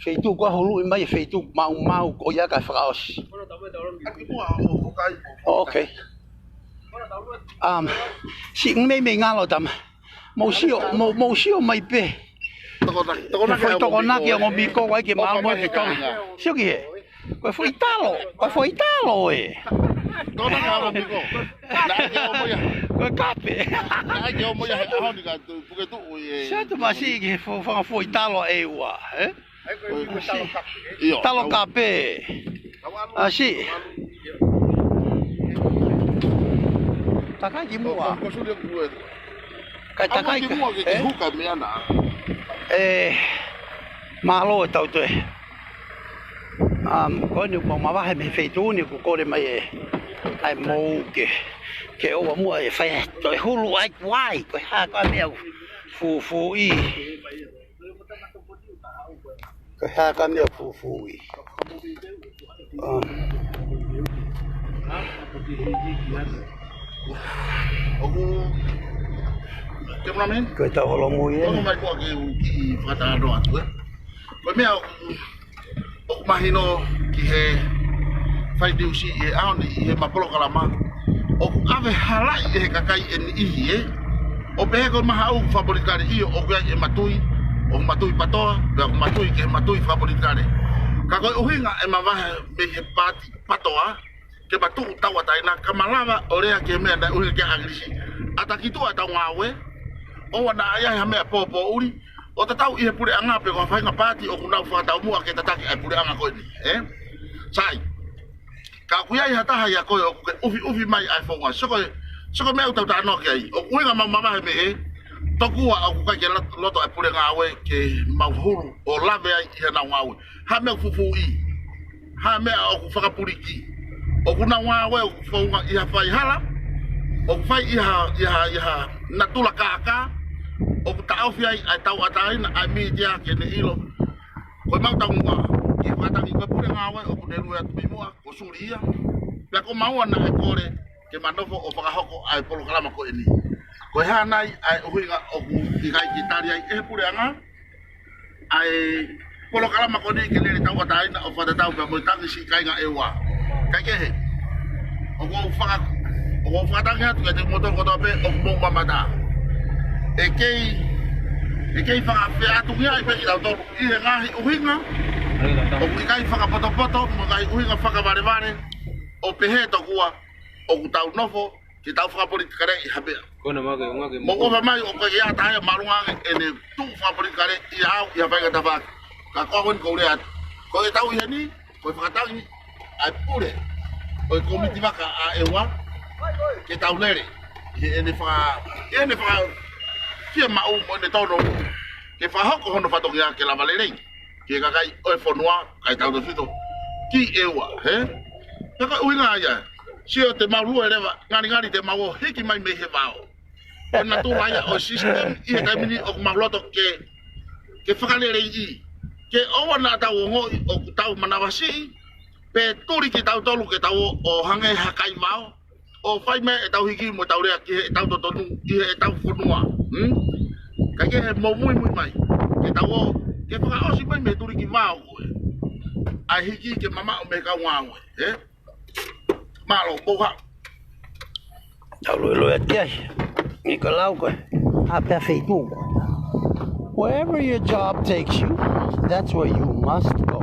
Feituʻu ko ē huluʻi mai e feituʻu maumau ko ia kae fakaʻosi. Oh, okay. Um, si meimei ngalo tama. Mou sio, mou, mou sio mai pē. Tokonaki, tokonaki. Foʻi tokonaki ʻa Ngomiko, ʻai ke malu mo e tokonaki. Sio ki he. Ko e foʻi talo, ko e foʻi talo ē. Tokonaki ʻa Ngomiko. Naʻe ʻikai ke ʻomai ia. Ko e kape. Naʻe ʻikai ke ʻomai ia he ʻaho ni ka tu, puke tuʻu ē. Sio atu masiʻi ki he fo-, fanga foʻi talo ʻe ua, ē? Ko e, ʻio, talo kape. ʻAsi. Takai ki muʻa. Ko, ko suli ʻoku ue. Kai takai ki muʻa ke, ke huka meʻa na. Ē, mālō e tau toe. Um, ko eni ʻoku mau mavahe mei he feituʻu ni ʻoku kole mai e, ʻai mou ke, ke ʻoua muʻa e fai toe hulu ai kuai, ko e hā ko e meʻa fufuʻi. Ko e hā ko e meʻa fufuʻi. Um, ʻoku, ke mula men? Ko e tau holomui ē. Ongo mai koa ke u kiʻi fakatalanoa atu ē. Ko e meʻa ʻoku, ʻoku mahino ki he fai niusi ʻi he ʻaho ni ʻi heʻema polokalama. ʻOku ʻave halaʻi ʻe he kakai ʻe niʻihi ē. ʻO pehē ko e mahaʻu fakapolitikale ʻio ʻoku ʻi ai e matui, ʻoku matui PATOA, pea ʻoku matui ki he matui fakapolitikale. Ka ko e ʻuhinga ʻema vahe mei he paati PATOA, ke ma tuʻu tauʻatāina, ka ma lava ʻo lea ki he meʻa naʻe ʻuhinga ki ai ʻa ʻAkilisi. ʻAtā ki tuʻa ʻetau ngāue, ʻoua naʻa ʻi ai ha meʻa pōpōʻuli, ʻo tatau ʻi he puleʻanga pe ko ha faʻahinga paati ʻoku nau fakataumuʻa ke tataki ʻa e puleʻanga ko eni, ē? Sai. Ka ʻoku ʻi ai ha taha ʻia koe ʻoku ke ʻufiʻufi mai ʻa e founga. Sio ko e, sio ko e meʻa ʻoku tau talanoa ki ai. ʻOku ʻuhinga mau mavahe mei he, tokua ʻoku ʻikai ke lot-, loto ʻa e puleʻanga ʻo ʻai ke mau hulu ʻo lave ai ʻi heʻenau ngāue. Ha meʻa fufuʻi. Ha meʻa ʻoku fakapuliki. ʻOku nau ngāue ʻoku founga ʻi ha faihala. ʻOku fai ʻi ha, ʻi ha, ʻi ha natula kākā. ʻOku taʻofi ai ʻa e tauʻatāina, ʻa e mītia ke ne ʻilo. Ko e mau taumuʻa, ke fakatangi ko e puleʻanga ʻoku ne lue atu mei muʻa, ko suli ia. Pea ko maua naʻe kole, ke ma nofo ʻo fakahoko ʻa e polokalama ko eni. Ko e hā nai ʻa e ʻuhinga ʻoku ʻikai ke tali ai ʻe he puleʻanga, ʻa e polokalama ko eni ke lele tauʻatāina ʻo fakatatau pea mo e tangi siʻi kāinga ʻEua. Kae kehe, ʻoku ou faka-, ʻoku ou fakatangi atu kiate kimoutolu kotoa pē ʻoku mou mamata. ʻE kei, ʻe kei fakafeʻātungiaʻi pē kitautolu ʻi he ngaahi ʻuhinga ʻoku ʻikai fakapotopoto, mo e ngaahi ʻuhinga fakavalevale, ʻo pehē tokua ʻoku tau nofo ke tau fakapolitikaleʻi ha meʻa. Ko ena make, unga ke mou moko. ʻOfa mai ʻoku ʻikai ha taha ia māʻolunga ange ʻene tuʻu fakapolitikaleʻi au ʻi ha faʻahinga tafaʻaki. Ka ko au eni kou lea atu. Ko e tau ʻi heni, ko e fakatangi ʻa e pule ʻo e kōmiti vaka ʻa ʻEua, ke tau lele ʻi heʻene faka-, ʻi heʻene faka-, fiemaʻu mo ʻene tonu ke fakahoko hono fatongia ke lava lelei ki he kakai ʻo e fonua, kae tautautefito ki ʻEua, hē? Pea ko e ʻuhinga ia, sio te mau lue leva, ngalingali te mau ō hiki mai mei he vao. Ko e natula ia ʻo e system ʻi he taimi ni ʻoku mau loto ke, ke fakaleleiʻi. Ke ʻoua naʻa tau ongoʻi ʻoku tau manavasiʻi, pe tuli kitautolu ke tau ō, ō hangē ha kai vao, ʻo fai mai ʻetau hiki mo ʻetau lea ki heʻetau totonu, ki heʻetau fonua. Hmm? Kae kehe, mou muimui mai. Ke tau ō, ke fakaʻosi mai mei he tuli ki vao ko ē. ʻA e hiki ke mamaʻo mei he kau ngāue, ē? Mālō, pou haʻu. Tau loiloia ki ai. Ni ka lau ko ē. A pea fei tu. Wherever your job takes you, that's where you must go.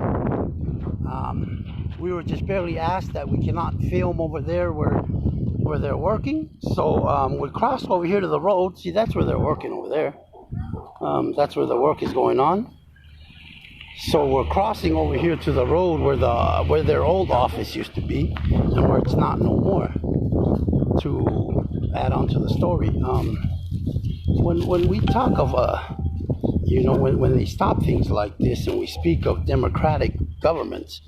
Um, we were just barely asked that we cannot film over there where, where they're working. So, um, we crossed over here to the road. See, that's where they're working over there. Um, that's where the work is going on. So we're crossing over here to the road where the, where their old office used to be, and where it's not no more. To add on to the story, um, when, when we talk of, uh, you know, when, when they stop things like this and we speak of democratic governments,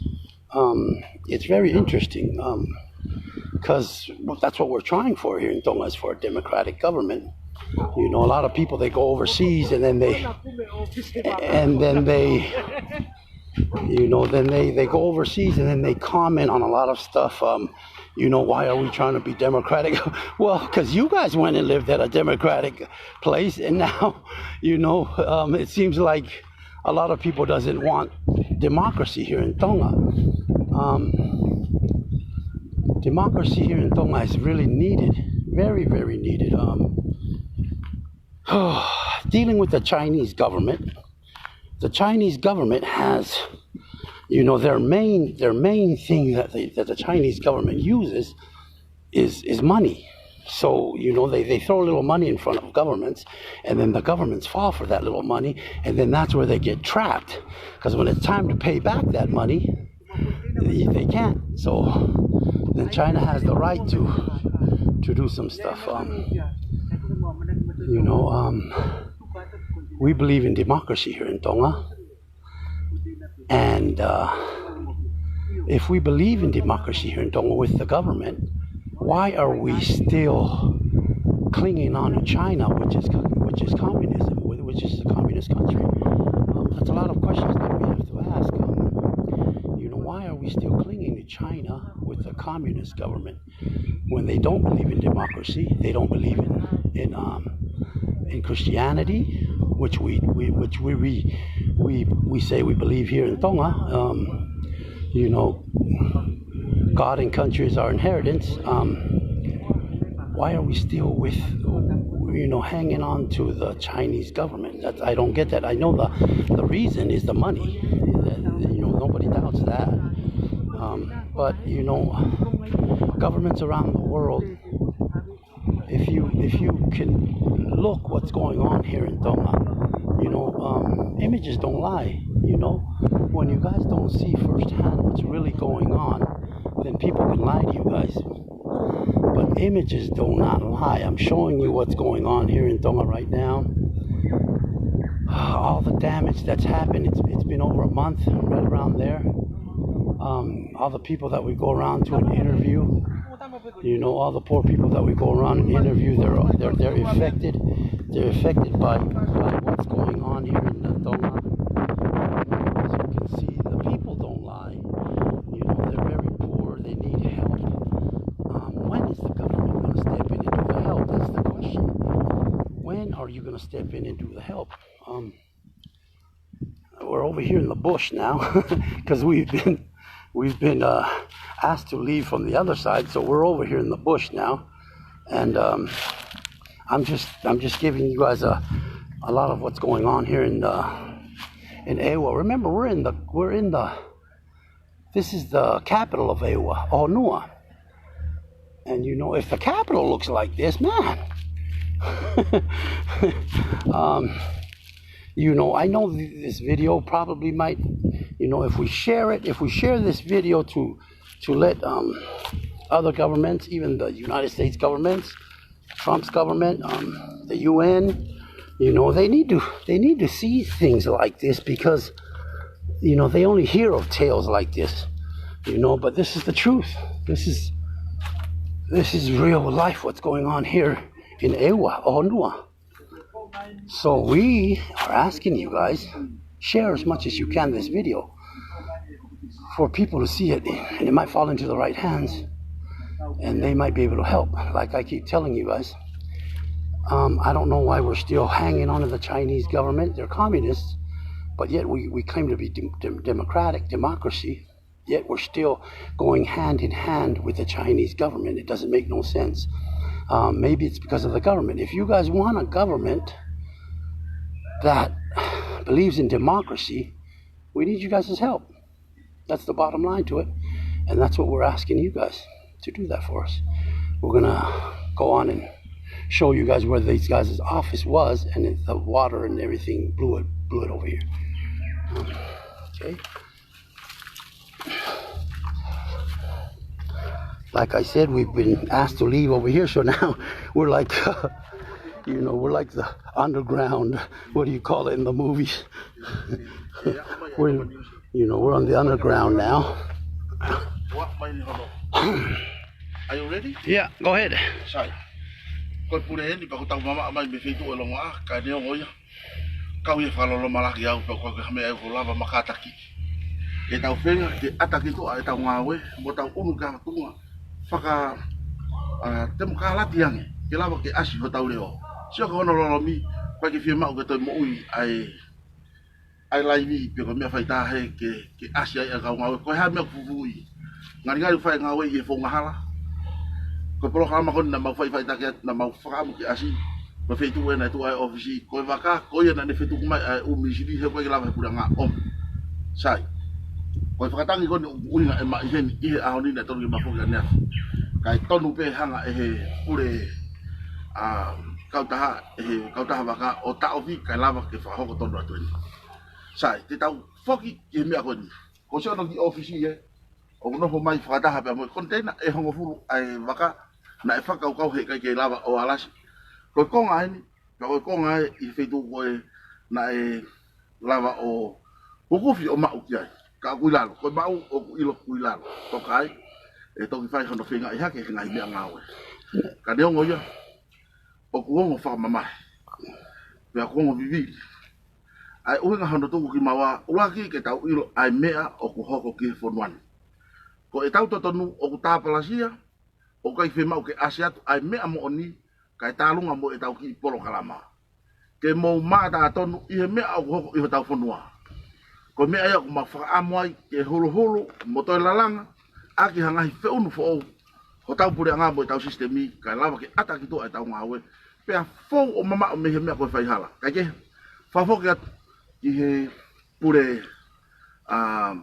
um, it's very interesting, um, 'cause, well, that's what we're trying for here in Tonga, is for a democratic government. You know, a lot of people, they go overseas and then they, and then they, you know, then they, they go overseas and then they comment on a lot of stuff. Um, you know, "Why are we trying to be democratic?" Well, 'cause you guys went and lived at a democratic place, and now, you know, um, it seems like a lot of people doesn't want democracy here in Tonga. Um, democracy here in Tonga is really needed, very, very needed. Um, dealing with the Chinese government, the Chinese government has, you know, their main, their main thing that they, that the Chinese government uses is, is money. So, you know, they, they throw a little money in front of governments, and then the governments fall for that little money, and then that's where they get trapped. 'Cause when it's time to pay back that money, they, they can't. So then China has the right to, to do some stuff. Um, you know, um, we believe in democracy here in Tonga. And, uh, if we believe in democracy here in Tonga with the government, why are we still clinging on to China, which is co-, which is communism, whi-, which is a communist country? Um, that's a lot of questions that we have to ask. Um, you know, why are we still clinging to China with the communist government? When they don't believe in democracy, they don't believe in, in, um, in Christianity, which we, we, which we, we, we, we say we believe here in Tonga. Um, you know, God and country is our inheritance. Um, why are we still with, you know, hanging on to the Chinese government? That, I don't get that. I know the, the reason is the money. That, you know, nobody doubts that. Um, but, you know, governments around the world, if you, if you can look what's going on here in Tonga, you know, um, images don't lie, you know. When you guys don't see firsthand what's really going on, then people can lie to you guys. But images do not lie. I'm showing you what's going on here in Tonga right now. All the damage that's happened, it's, it's been over a month, right around there. Um, all the people that we go around to and interview, you know, all the poor people that we go around and interview, they're, they're, they're affected. They're affected by, by what's going on here in Tonga. As you can see, the people don't lie. You know, they're very poor. They need help. Um, when is the government gonna step in and do the help? That's the question. When are you gonna step in and do the help? Um, we're over here in the bush now 'cause we've been, we've been, uh, asked to leave from the other side, so we're over here in the bush now. And, um, I'm just, I'm just giving you guys a, a lot of what's going on here in, uh, in ʻEua. Remember, we're in the, we're in the, this is the capital of ʻEua, ʻOnua. And, you know, if the capital looks like this, man, um, you know, I know th-, this video probably might, you know, if we share it, if we share this video to, to let, um, other governments, even the United States governments, Trump's government, um, the U N, you know, they need to, they need to see things like this because, you know, they only hear of tales like this, you know, but this is the truth. This is, this is real life, what's going on here in ʻEua, ʻOnua. So we are asking you guys, share as much as you can this video for people to see it, and it might fall into the right hands, and they might be able to help. Like I keep telling you guys, um, I don't know why we're still hanging on to the Chinese government. They're communists, but yet we, we claim to be dem- dem- democratic, democracy, yet we're still going hand in hand with the Chinese government. It doesn't make no sense. Um, maybe it's because of the government. If you guys want a government that believes in democracy, we need you guys' help. That's the bottom line to it. And that's what we're asking you guys to do that for us. We're going to go on and show you guys where these guys' office was, and it, the water and everything blew it, blew it over here. Um, okay. Like I said, we've been asked to leave over here, so now we're like, you know, we're like the underground. What do you call it in the movies? We're, you know, we're on the underground now. Are you ready? Yeah, go ahead. Sai. Ko e pule eni, pea ko ʻetau mamaʻo mai mei he feituʻu ʻo Longoaʻa, kae neongo ia, kau ia fakalolomalaki au, pea ko e hā e meʻa ʻoku lava mo kātaki ke tau feinga ke ʻata kituʻa ʻetau ngāue mo tau ʻunu ki ha tuʻunga faka, ā, temokalati ange, ke lava ke ʻasi hotau leʻo. Sio ki hono lolomi, ʻoku ʻikai ke fiemaʻu ke toe moʻui ʻa e, ʻa e laivi pe ko e meʻa faitaha ke, ke ʻasi ai ʻa e kau ngāue. Ko e hā e meʻa ʻoku fufuuʻi? Ngalingali fai ngāue ʻi he founga hala. Ko e polokalama ko eni naʻa mau faʻifaʻitaki atu, naʻa mau fakaʻamu ke ʻasi. Ko e feituʻu ē naʻe tuʻu ai e ʻōfisi, ko e vaka ko ia naʻa ne fetuku mai ʻa e ʻū misini, he ʻoku ʻikai ke lava he puleʻanga ʻo ʻomi. Sai. Ko e fakatangi ko eni ʻoku ʻuhinga ʻema ʻi heni ʻi he ʻaho ni, naʻe tonu ke ma foki ʻaneafi. Kae tonu pē hanga ʻe he pule, ā, kautaha, ʻe he kautaha vaka ʻo taʻofi kae lava ke fakahoko tonu atu eni. Sai, te tau foki ki he meʻa ko eni. Ko siʻono kiʻi ʻōfisi ē, ʻoku nofo mai fakataha pea mo e koniteina ʻe hongofulu ʻa e vaka naʻe fakakaukau he ʻikai ke lava ʻo alasi. Ko e konga eni, pea ko e konga ē ʻi he feituʻu ko ē naʻe lava ʻo hukufi ʻo maʻu ki ai. Ka ʻoku ʻi lalo, ko e maʻu ʻoku ʻilo ʻoku ʻi lalo. Toka ai, ʻe toki fai hono feingaʻi hake he ngaahi meʻangāue. Ka neongo ia, ʻoku ongo fakamamahi. Pea ʻoku ongo vivili. ʻA e ʻuhinga hono tuku kimaua, ʻuluaki ke tau ʻilo ʻa e meʻa ʻoku hoko ki he fonua ni. Ko ʻetau totonu ʻoku tāpalasia, ʻoku ʻikai fiemaʻu ke ʻasi atu ʻa e meʻa moʻoni, kae tālunga mo ʻetau kiʻi polokalama. Ke mou mātā tonu ʻi he meʻa ʻoku hoko ʻi hotau fonua. Ko e meʻa ia ʻoku mau fakaʻamu ai ke huluhulu mo toe lalanga ʻaki ha ngaahi feʻunu foʻou hotau puleʻanga mo ʻetau sisitemi, kae lava ke ʻata kituʻa ʻetau ngāue, pea fou ʻo mamaʻo mei he meʻa ko e faihala. Kae kehe, fakafoki atu ki he pule, ā,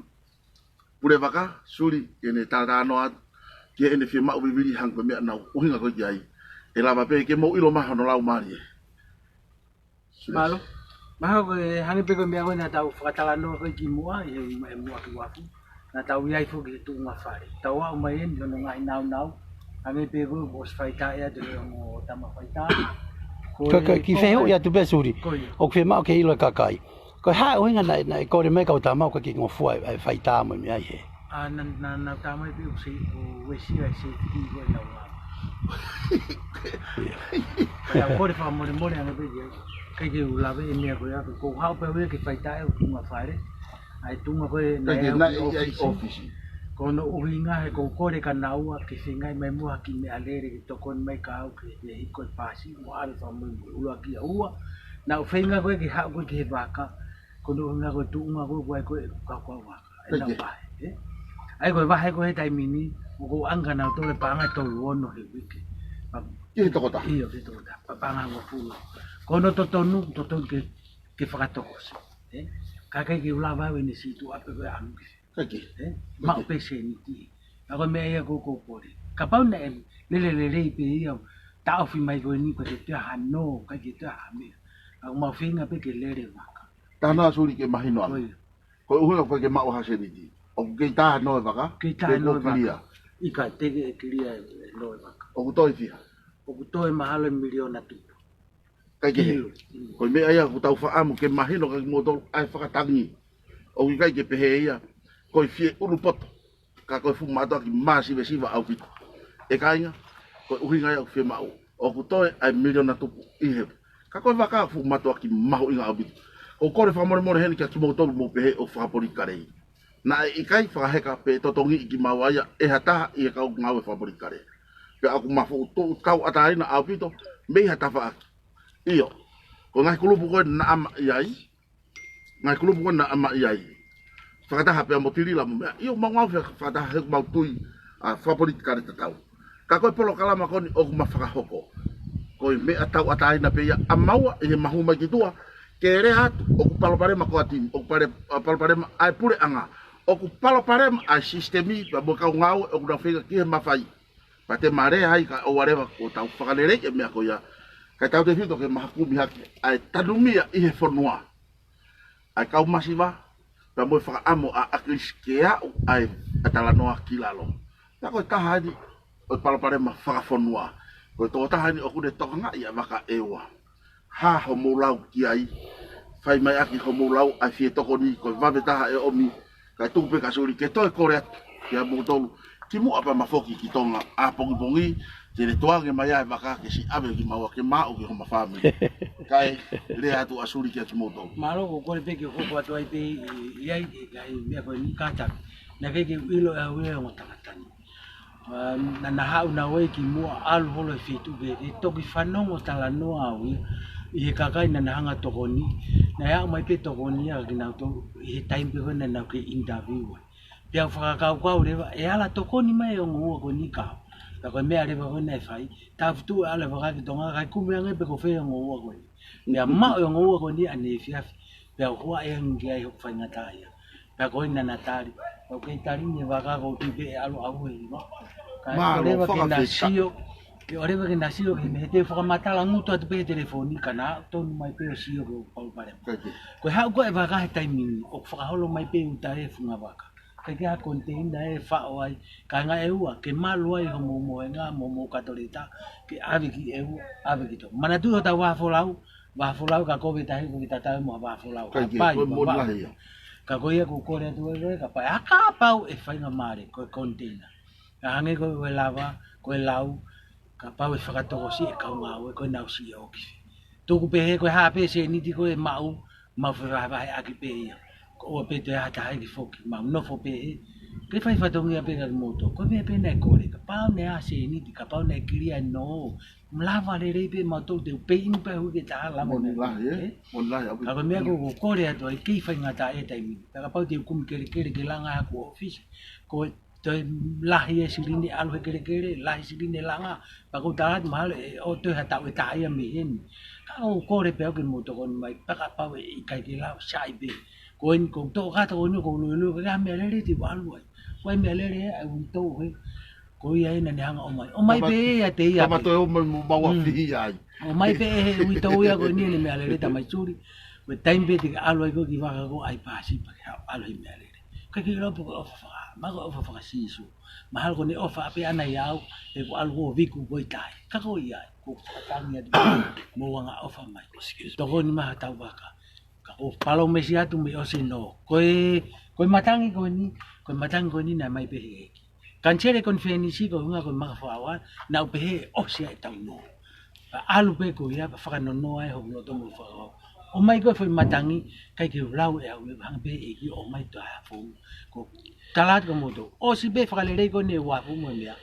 pule vaka, Suli, ke ne talatalanoa atu ki heʻene fiemaʻu vivili hangē ko e meʻa naʻa ku ʻuhinga ko ē ki ai. ʻE lava pē ke mou ʻilo mai hono laumālie. Mālō. Mahalo ko e hangē pē ko e meʻa ko ē naʻa tau fakatalanoa ko ē kimuʻa, ʻi he, ʻi he muʻaki uafu. Naʻa tau ʻi ai foki he tuʻunga fale. Tau aʻu mai eni hono ngaahi naunau. Hangē pē ko ē kuo ʻosi faitāʻi atu ʻe he ongo tama faitā. Ko e, ko e kiʻi fehuʻi atu pē, Suli. Ko ia. ʻOku fiemaʻu ke ʻilo ʻe he kakai. Ko e hā e ʻuhinga naʻe, naʻe kole mai e kau tama ʻoku ʻikai ke ngofua e, e faitā mo e meʻa ʻi hē? Ā, naʻa, naʻa, naʻa nau tā mai pē ʻoku se, ʻoku uesia e safety ko ē ʻenau ngāue. ʻIo. Pea u kole fakamolemole ange pē ki ai. ʻIkai ke u lave e meʻa ko ia, ko u haʻu pē au ia ke faitāʻi e tuʻunga fale. ʻA e tuʻunga ko ē naʻe ʻi ai e ʻōfisi. Ko hono ʻuhinga he ʻoku ou kole kia naua ke feingaʻi mai muʻa ha kiʻi meʻalele ke tokoni mai kia au ke, ke hiko e paasi mo ʻave fakamuimui. ʻUluaki ia. Ua, naʻa ku feinga ko ē ke haʻu ko ē ki he vaka, ko hono ʻuhinga ko e tuʻunga ko ē ʻoku ʻi ai ko ē e kaukau vaka. ʻEnau vahe, ē? ʻA ia ko e vahe ko ē he taimi ni, ʻoku ou ʻoange kia nautolu e paʻanga ʻe tolu ono he uike. Ki he tokotaha? ʻIo, ki he tokotaha. Pa-, paʻanga hongofulu. Ko hono totonu, totonu ke, ke fakatokosiʻi, ē? Ka ʻikai ke u lava au ʻene sītuʻa pē ko e ʻamu ki. ʻIkai ke. Ē? Maʻu pē seniti. Ka ko e meʻa ia ʻoku ou kole. Kapau naʻe lele lelei pē ia, taʻofi mai ko eni ʻikai ke toe ʻi ai ha nō, ʻikai ke toe ʻi ai ha meʻa. Ka ʻoku mau feinga pē ke lele vaka. Taha noa, Suli, ke mahino ange. Ko ia. Ko e ʻuhinga ʻoku ʻikai ke maʻu ha seniti, ʻoku kei tā nō e vaka? Kei tā nō e vaka. Pe kuo kilia? ʻIkai, teʻeki ke kilia e nō e vaka. ʻOku toe fiha? ʻOku toe mahalo e miliona tupu. ʻIkai ke hē. Ko e meʻa ia ʻoku tau fakaʻamu ke mahino kia kimoutolu ʻa e fakatangi. ʻOku ʻikai ke pehē ia ko e fie ʻulupoto, ka ko e fuʻu mātuʻaki māsivesiva ʻaupito. ʻE kāinga, ko e ʻuhinga ia ʻoku fiemaʻu. ʻOku toe ʻa e miliona tupu ʻi hē. Ka ko e vaka fuʻu mātuʻaki mahuʻinga ʻaupito. ʻOku ou kole fakamolemole heni kia kimoutolu mou pehē ʻoku fakapolitikale. Naʻe ʻikai fakaheka pe totongi ʻi kimaua ia ʻe ha taha ʻi he kau ngāue fakapolitikale. Pea ʻoku ma fuʻu tauʻatāina ʻaupito mei ha tafaʻaki. ʻIo, ko e ngaahi kulupu ko ē naʻa ma ʻi ai, ngaahi kulupu ko ē naʻa ma ʻi ai, fakataha pea mo Tilila mo meʻa. ʻIo, mau ngāue fakataha he ʻoku mau tui ʻa e fakapolitikale tatau. Ka ko e polokalama ko eni ʻoku ma fakahoko, ko e meʻa tauʻatāina pē ia ʻa maua ʻi he mahu mai ki tuʻa, ke lea atu ʻoku palopalema ko ē ʻa e timi, ʻoku pale-, ʻa, palopalema ʻa e puleʻanga, ʻoku palopalema ʻa e sisitemi, pea mo e kau ngāue ʻoku nau feinga ki he mafai. Pea te ma lea ai kae ʻoua leva kuo tau fakaleleiʻi e meʻa ko ia, kae tautefito ke ma kumi hake ʻa e tanumia ʻi he fonua ʻa e kau masiva, pea mo e fakaʻamu ʻa ʻAkilisi ke aʻu ʻa e, ʻa e talanoa ki lalo. Pea ko e taha eni ʻo e palopalema fakafonua, ko e tokotaha eni ʻoku ne tokangaʻi ʻa e vaka ʻe ua. Hā hoʻomou lau ki ai? Fai mai ʻaki hoʻomou lau ʻa e fie tokoni, ko e vave taha ʻe ʻomi, kae tuku pē kia Suli ke toe kole atu kiate kimoutolu. Kimuʻa pea ma foki ki Tonga ʻapongipongi, te ne tukuange mai ʻa e vaka ke siʻi ʻave kimaua ke ma aʻu ki homa fāmili. Kae lea atu ʻa Suli kiate kimoutolu. Mālō, ʻoku ou kole pē ke u hoko atu ai pē ʻi, ʻi ai, ʻi he ngaahi meʻa ko eni kātaki. Naʻe ʻikai ke u ʻilo ʻe au ia e ongo tangata ni. Um, naʻa na haʻu naua kimuʻa ʻalu holo he feituʻu kehekehe, toki fanongo talanoa au ia ʻi he kakai naʻa na hanga tokoni. Naʻe aʻu mai pē tokoni ia kia kinautolu ʻi he taimi pē ko ē naʻa nau kei interview ai. Pea u fakakaukau leva, ʻe ala tokoni mai e ongo ua ko eni kau. Pea ko e meʻa leva ko ē naʻe fai, tāfutu ʻa e vaka ki Tonga, kae kumi ange pe ko fē e ongo ua ko eni. Pea maʻu e ongo ua ko eni ʻaneefiafi. Pea u huaʻi ange ki ai hoku faingataʻaʻia. Pea ko eni naʻa na tali. Pea u kei tali ni e vaka ko u tui pē ʻe ʻalu ʻauē ʻi. Kae ʻoua leva ke na sio, ke ʻoua leva ke na sio ki he meʻa, he te u fakamatala ngutu atu pē he telefoni ka na tonu mai pē ʻo sio ki hoku palopalema. Ko e haʻu ko ē e vaka he taimi ni, ʻoku fakaholo mai pē ʻi ʻuta e funga vaka. ʻIkai ke ʻi ai ha koniteina ʻe faʻo ai, kāinga ʻe ua, ke malu ai hoʻomou mohenga mo hoʻomou katoleta, ke ʻave ki ʻEua, ʻave ki Tonga. Manatuʻi hotau vahafolau, vahafolau ka kovi e tahi, ko e tatau mo ha vahafolau. ʻIkai ke, ko e moʻoni lahi ia. Ka ko ia ʻoku ou kole atu ai, kapau, ʻa kapau ʻe faingamālie, ko e koniteina. Ka hangē ko e lava, ko e lau, kapau ʻe fakatokosiʻi e kau ngāue, ko e nau sio ki fē. Tuku pē he ko e hā pē sēniti ko ē maʻu, mau fevahevaheʻaki pē ia. Ko ʻoua pē toe ʻi ai ha taha ke foki, mau nofo pē he. Ke fai fatongia pē kia kimoutolu. Ko e meʻa pē naʻe kole, kapau naʻe ʻi ai ha sēniti, kapau naʻe kilia e nō, malava lelei pē mautolu te u pay in pē hui ke taha lama. Moʻoni lahi, ē? Moʻoni lahi, ʻaupito. Ka ko e meʻa ʻoku ou kole atu ai, kei faingataʻa e taimi ni. Pea kapau te u kumi kelekele ke langa ʻa hoku ʻōfisi. Ko e toe lahi e silini ʻalu he kelekele, lahi silini e langa, pea ʻoku ou tala atu mahalo ʻe ʻoua toe ha taʻu ʻe taha ia mei heni. Ka ʻoku ou kole pē au ke mou tokoni mai, pea kapau ʻe ʻikai ke lau, sai pē. Ko eni ʻoku ou toʻo kātoa ko eni ʻoku ou luelue, ko e hā e meʻalele te u ʻalu ai. Ko e meʻalele ʻa e uitou he, ko ia ē naʻa ne hanga ʻomai. ʻOmai pē ia te ia. Tama toe ʻomai mo maua fihi ai. ʻOmai pē he uitou ia ko eni ʻene meʻalele tamai Suli. Ko e taimi pē te ke ʻalu ai ko ē ki vaka ko ē ʻai pasi pea ke haʻu ʻalu he meʻalele. ʻIkai ke ʻilo pe ko e ʻofa faka-, ma ko e ʻofa faka-Sīsū. Mahalo ko ʻene ʻofa pē ʻana ʻia au, he ko e ʻalu ko ē ʻo viku ko ē ʻi tahi. Ka ko ia, ʻoku ou fakatangi atu, mou anga ʻofa mai. Tokoni mai hotau vaka. Ka ʻoku ou palōmesi atu mei ʻosi nō. Ko e, ko e matangi ko eni, ko e matangi ko eni naʻe ʻomai pē he ʻEiki. Kaniseli e konifelenisi ko e ʻuhinga ko e maka fakaʻauha, naʻa ku pehē ʻosi ʻa ʻetau nō. Pea ʻalu pē ko ia, pea fakanonoa ai hoku loto mo e fakakaukau. ʻOmai ko e foʻi matangi, ʻikai ke u lau ʻe au ia, hanga pē ʻe he ʻEiki ʻo ʻomai toe ha founga. Ko e tala atu kia moutolu, ʻosi pē fakalelei ko eni e uafu mo e meʻa,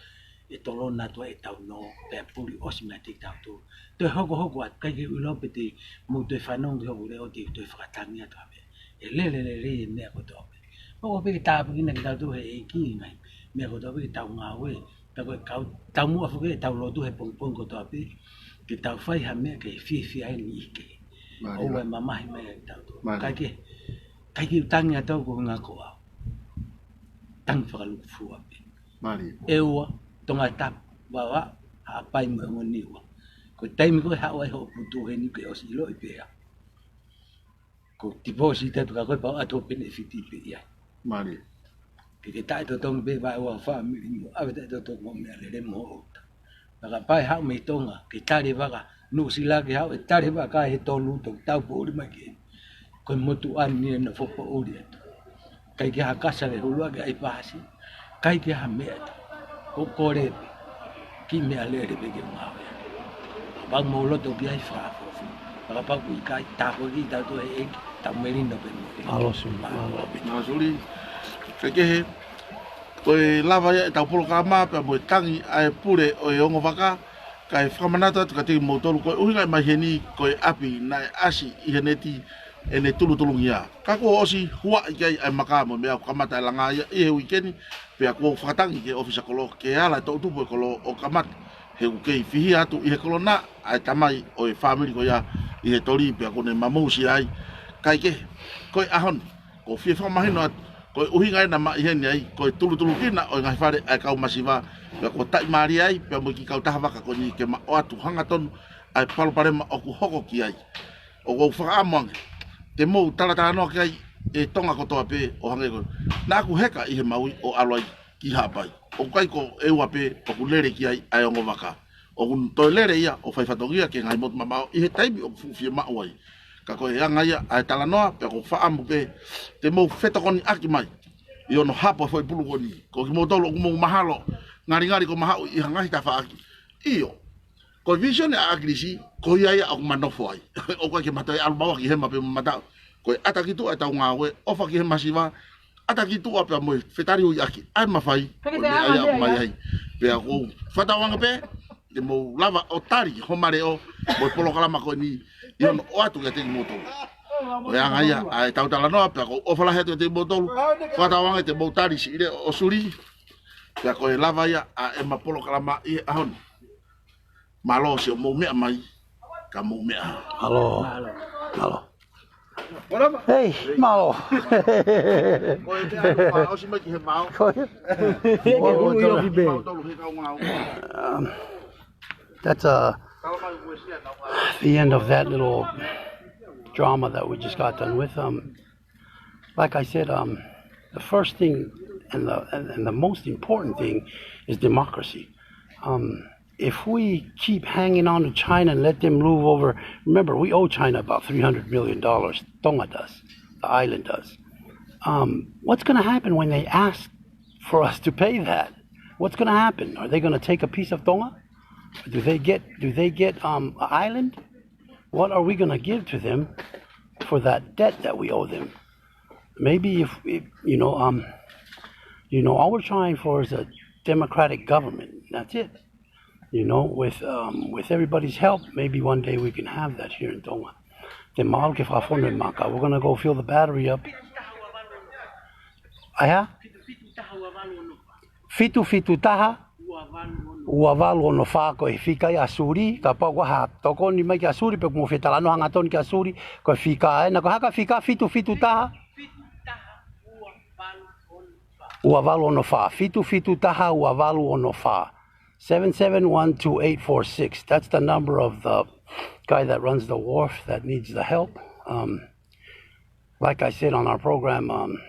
ʻe tolona atu ai ʻetau nō, pea puli ʻosi meiate kitautolu. Toe hokohoko atu, ʻikai ke u ʻilo pe te mou toe fanongo ki hoku leʻo, te u toe fakatangi atu ha meʻa. ʻE lele lelei e meʻa kotoa pē. ʻOku pē ke tāpuekina kitautolu ʻe he ʻEiki, ngaahi meʻa kotoa pē ke tau ngāue. Pea ko e kau, taumuʻa foki ʻetau lotu he pongipongi kotoa pē, ke tau fai ha meʻa ke fiefia ai e niʻihi kehe. Mālie. ʻOua ʻe mamahi mai ʻa kitautolu. Mālie. ʻIkai ke, ʻikai ke u tangi atu au ko e ʻuhinga ko au. Tangi fakalūkufua pē. Mālie. ʻEua, Tongatapu, Vavaʻu, Haʻapai mo e Niua. Ko e taimi ko ē haʻu ai hoʻo putu heni ke ʻosi ʻiloʻi pē au. Ko e tipōsiti atu ka ko e pau atu ʻo penefiti pē ia. Mālie. Ke ke taʻetotongi pē vaʻe ua fāmili mo ʻave taʻetotongi mo e meʻalele mo hoʻo ʻuta. Pea kapau ʻe haʻu mei Tonga, ke tali vaka, Nuʻusila ke haʻu ʻe tali vaka he tolu toki tau poʻuli mai ke. Ko e motuʻa ni ʻe nofo poʻuli atu. ʻIkai ke ha kasa ke hulu ake ʻai pasi. ʻIkai ke ha meʻa atu. Ko e kole pē. Kiʻi meʻalele pē ke ngāue. Kapau mou loto ki ai fakafofu. Pea kapau ʻoku ʻikai tāpuekina kitautolu ʻe he ʻEiki. Taʻu melino pē mo e. Mālō Suli, mālō ʻaupito. Mālō Suli. Kaikehe, ko e lava ia ʻetau polokalama pea mo e tangi ʻa e pule ʻo e ongo vaka, kae fakamanatu atu kiate kimoutolu, ko e ʻuhinga e mai heni, ko e ʻapi naʻe ʻasi ʻi he neti ʻene tulutulungia. Ka kuo ʻosi huaʻi ki ai ʻa e maka mo e meʻa, ʻoku kamata e langa ia ʻi he uike ni, pea kuo fakatangi ki he ʻōfisa kolo, ke ala e toʻutupu e kolo ʻo kamata. He ʻoku kei fihia atu ʻi he kolo na ʻa e tamai ʻo e fāmili ko ia ʻi he toli, pea kuo ne mamousia ai. Kaikehe, ko e ʻaho ni, ʻoku ou fie fakamahino atu, ko e ʻuhinga ena naʻa ma ʻi heni ai, ko e tulutulukina ʻo e ngaahi fale ʻa e kau masiva, pea kuo taʻimālie ai pea mo e kiʻi kautaha vaka ko eni ke ma ʻoatu hangatonu ʻa e palopalema ʻoku hoko ki ai. ʻOku ou fakaʻamu ange te mou talatalanoa ki ai e Tonga kotoa pē, ʻo hangē ko ē naʻa ku heka ʻi he Maui ʻo ʻalu ai ki Haʻapai. ʻOku ʻikai ko ʻEua pē ʻoku lele ki ai ʻa e ongo vaka. ʻOku toe lele ia ʻo fai fatongia ki he ngaahi motu mamaʻo ʻi he taimi ʻoku fuʻu fiemaʻu ai. Ka ko e anga ia ʻa e talanoa, pea ʻoku ou fakaʻamu pē te mou fetokoniʻaki mai ʻi hono hapo e foʻi pulu ko eni. Ko kimoutolu ʻoku mou mahalo ngalingali ko e mahaʻu ʻi ha ngaahi tafaʻaki. ʻIo, ko e vīsone ʻa ʻAkilisi, ko ia ia ʻoku ma nofo ai. ʻOku ʻikai ke ma toe ʻalu maua ki hema pē mo mataʻu. Ko e ʻata ki tuʻa ʻetau ngāue, ʻofa ki he masiva, ʻata ki tuʻa pea mo e fetaliuiʻaki ʻa e mafai, ko e meʻa ia ʻoku ma ʻi ai. Pea ʻoku ou fakatauange pē te mou lava ʻo tali homa leʻo mo e polokalama ko eni ʻi hono ʻoatu kiate kimoutolu. Ko e anga ia ʻa ʻetau talanoa, pea ʻoku ou ʻofa lahi atu kiate kimoutolu. Fakatauange te mou tali siʻi leʻo ʻo Suli. Pea ko e lava ia ʻa ʻema polokalama ʻi he ʻaho ni. Mālō siʻomou meʻa mai, ka mou meʻa. Mālō. Mālō. Hei, mālō. Ko e meʻa ʻoku ʻosi mai ki he mao. Ko e. Ko e ʻulu i ofi pē. Mautolu he kau ngāue. Um, that's, uh, the end of that little drama that we just got done with. Um, like I said, um, the first thing and the, and, and the most important thing is democracy. Um, if we keep hanging on to China and let them rule over, remember, we owe China about three hundred million dollars, Tonga does, the island does. Um, what's gonna happen when they ask for us to pay that? What's gonna happen? Are they gonna take a piece of Tonga? Do they get, do they get, um, an island? What are we gonna give to them for that debt that we owe them? Maybe if, if, you know, um, you know, all we're trying for is a democratic government. That's it. You know, with, um, with everybody's help, maybe one day we can have that here in Tonga. Te ma ʻalu ke fakafonu e maka. We're gonna go fill the battery up. ʻAi hā? Fitu fitu taha, ua valu ono fā. Ko e fika ia ʻa Suli, kapau ʻoku ʻi ai ha tokoni mai kia Suli, pe ʻoku mou fie talanoa hangatonu kia Suli, ko e fika ena, ko e hā e fika? Fitu fitu taha, ua valu ono fā. Fitu fitu taha, ua valu ono fā. Seven seven one two eight four six. That's the number of the guy that runs the wharf that needs the help. Um, like I said on our program, um,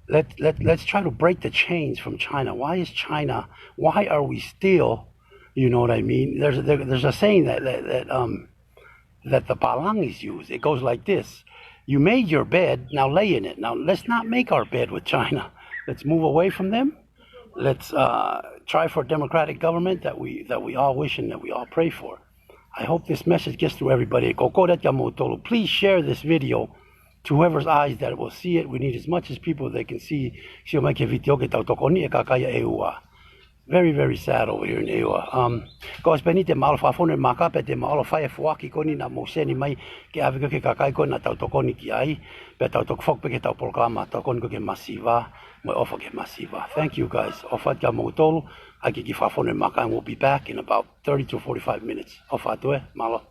let, let, let's try to break the chains from China. Why is China, why are we still, you know what I mean? There's, there, there's a saying that, that, that, um, that the Palangis use. It goes like this. You made your bed, now lay in it. Now, let's not make our bed with China. Let's move away from them. Let's, uh, try for a democratic government that we, that we all wish and that we all pray for. I hope this message gets through everybody. Ko e kole atu kia moutolu, please share this video to whoever's eyes that will see it. We need as much as people that can see. Sio mai ki he vitiō ke tau tokoniʻi e kakai ʻa ʻEua. Very, very sad over here in ʻEua. Um, ko ʻosi pē eni te ma ʻalu fakafonu e maka pea te ma ʻalu fai e foaki ko eni naʻa mou seni mai ke ʻave ki he kakai ko ē naʻa tau tokoni ki ai. Pea tau toki foki pē ki heʻetau polokalama tokoni ko ē ki he masiva, mo e ʻofa ki he masiva. Thank you guys. ʻOfa atu kia moutolu, ʻai ke kiʻi fakafonu e maka, and we'll be back in about thirty to forty-five minutes. ʻOfa atu ē, mālō.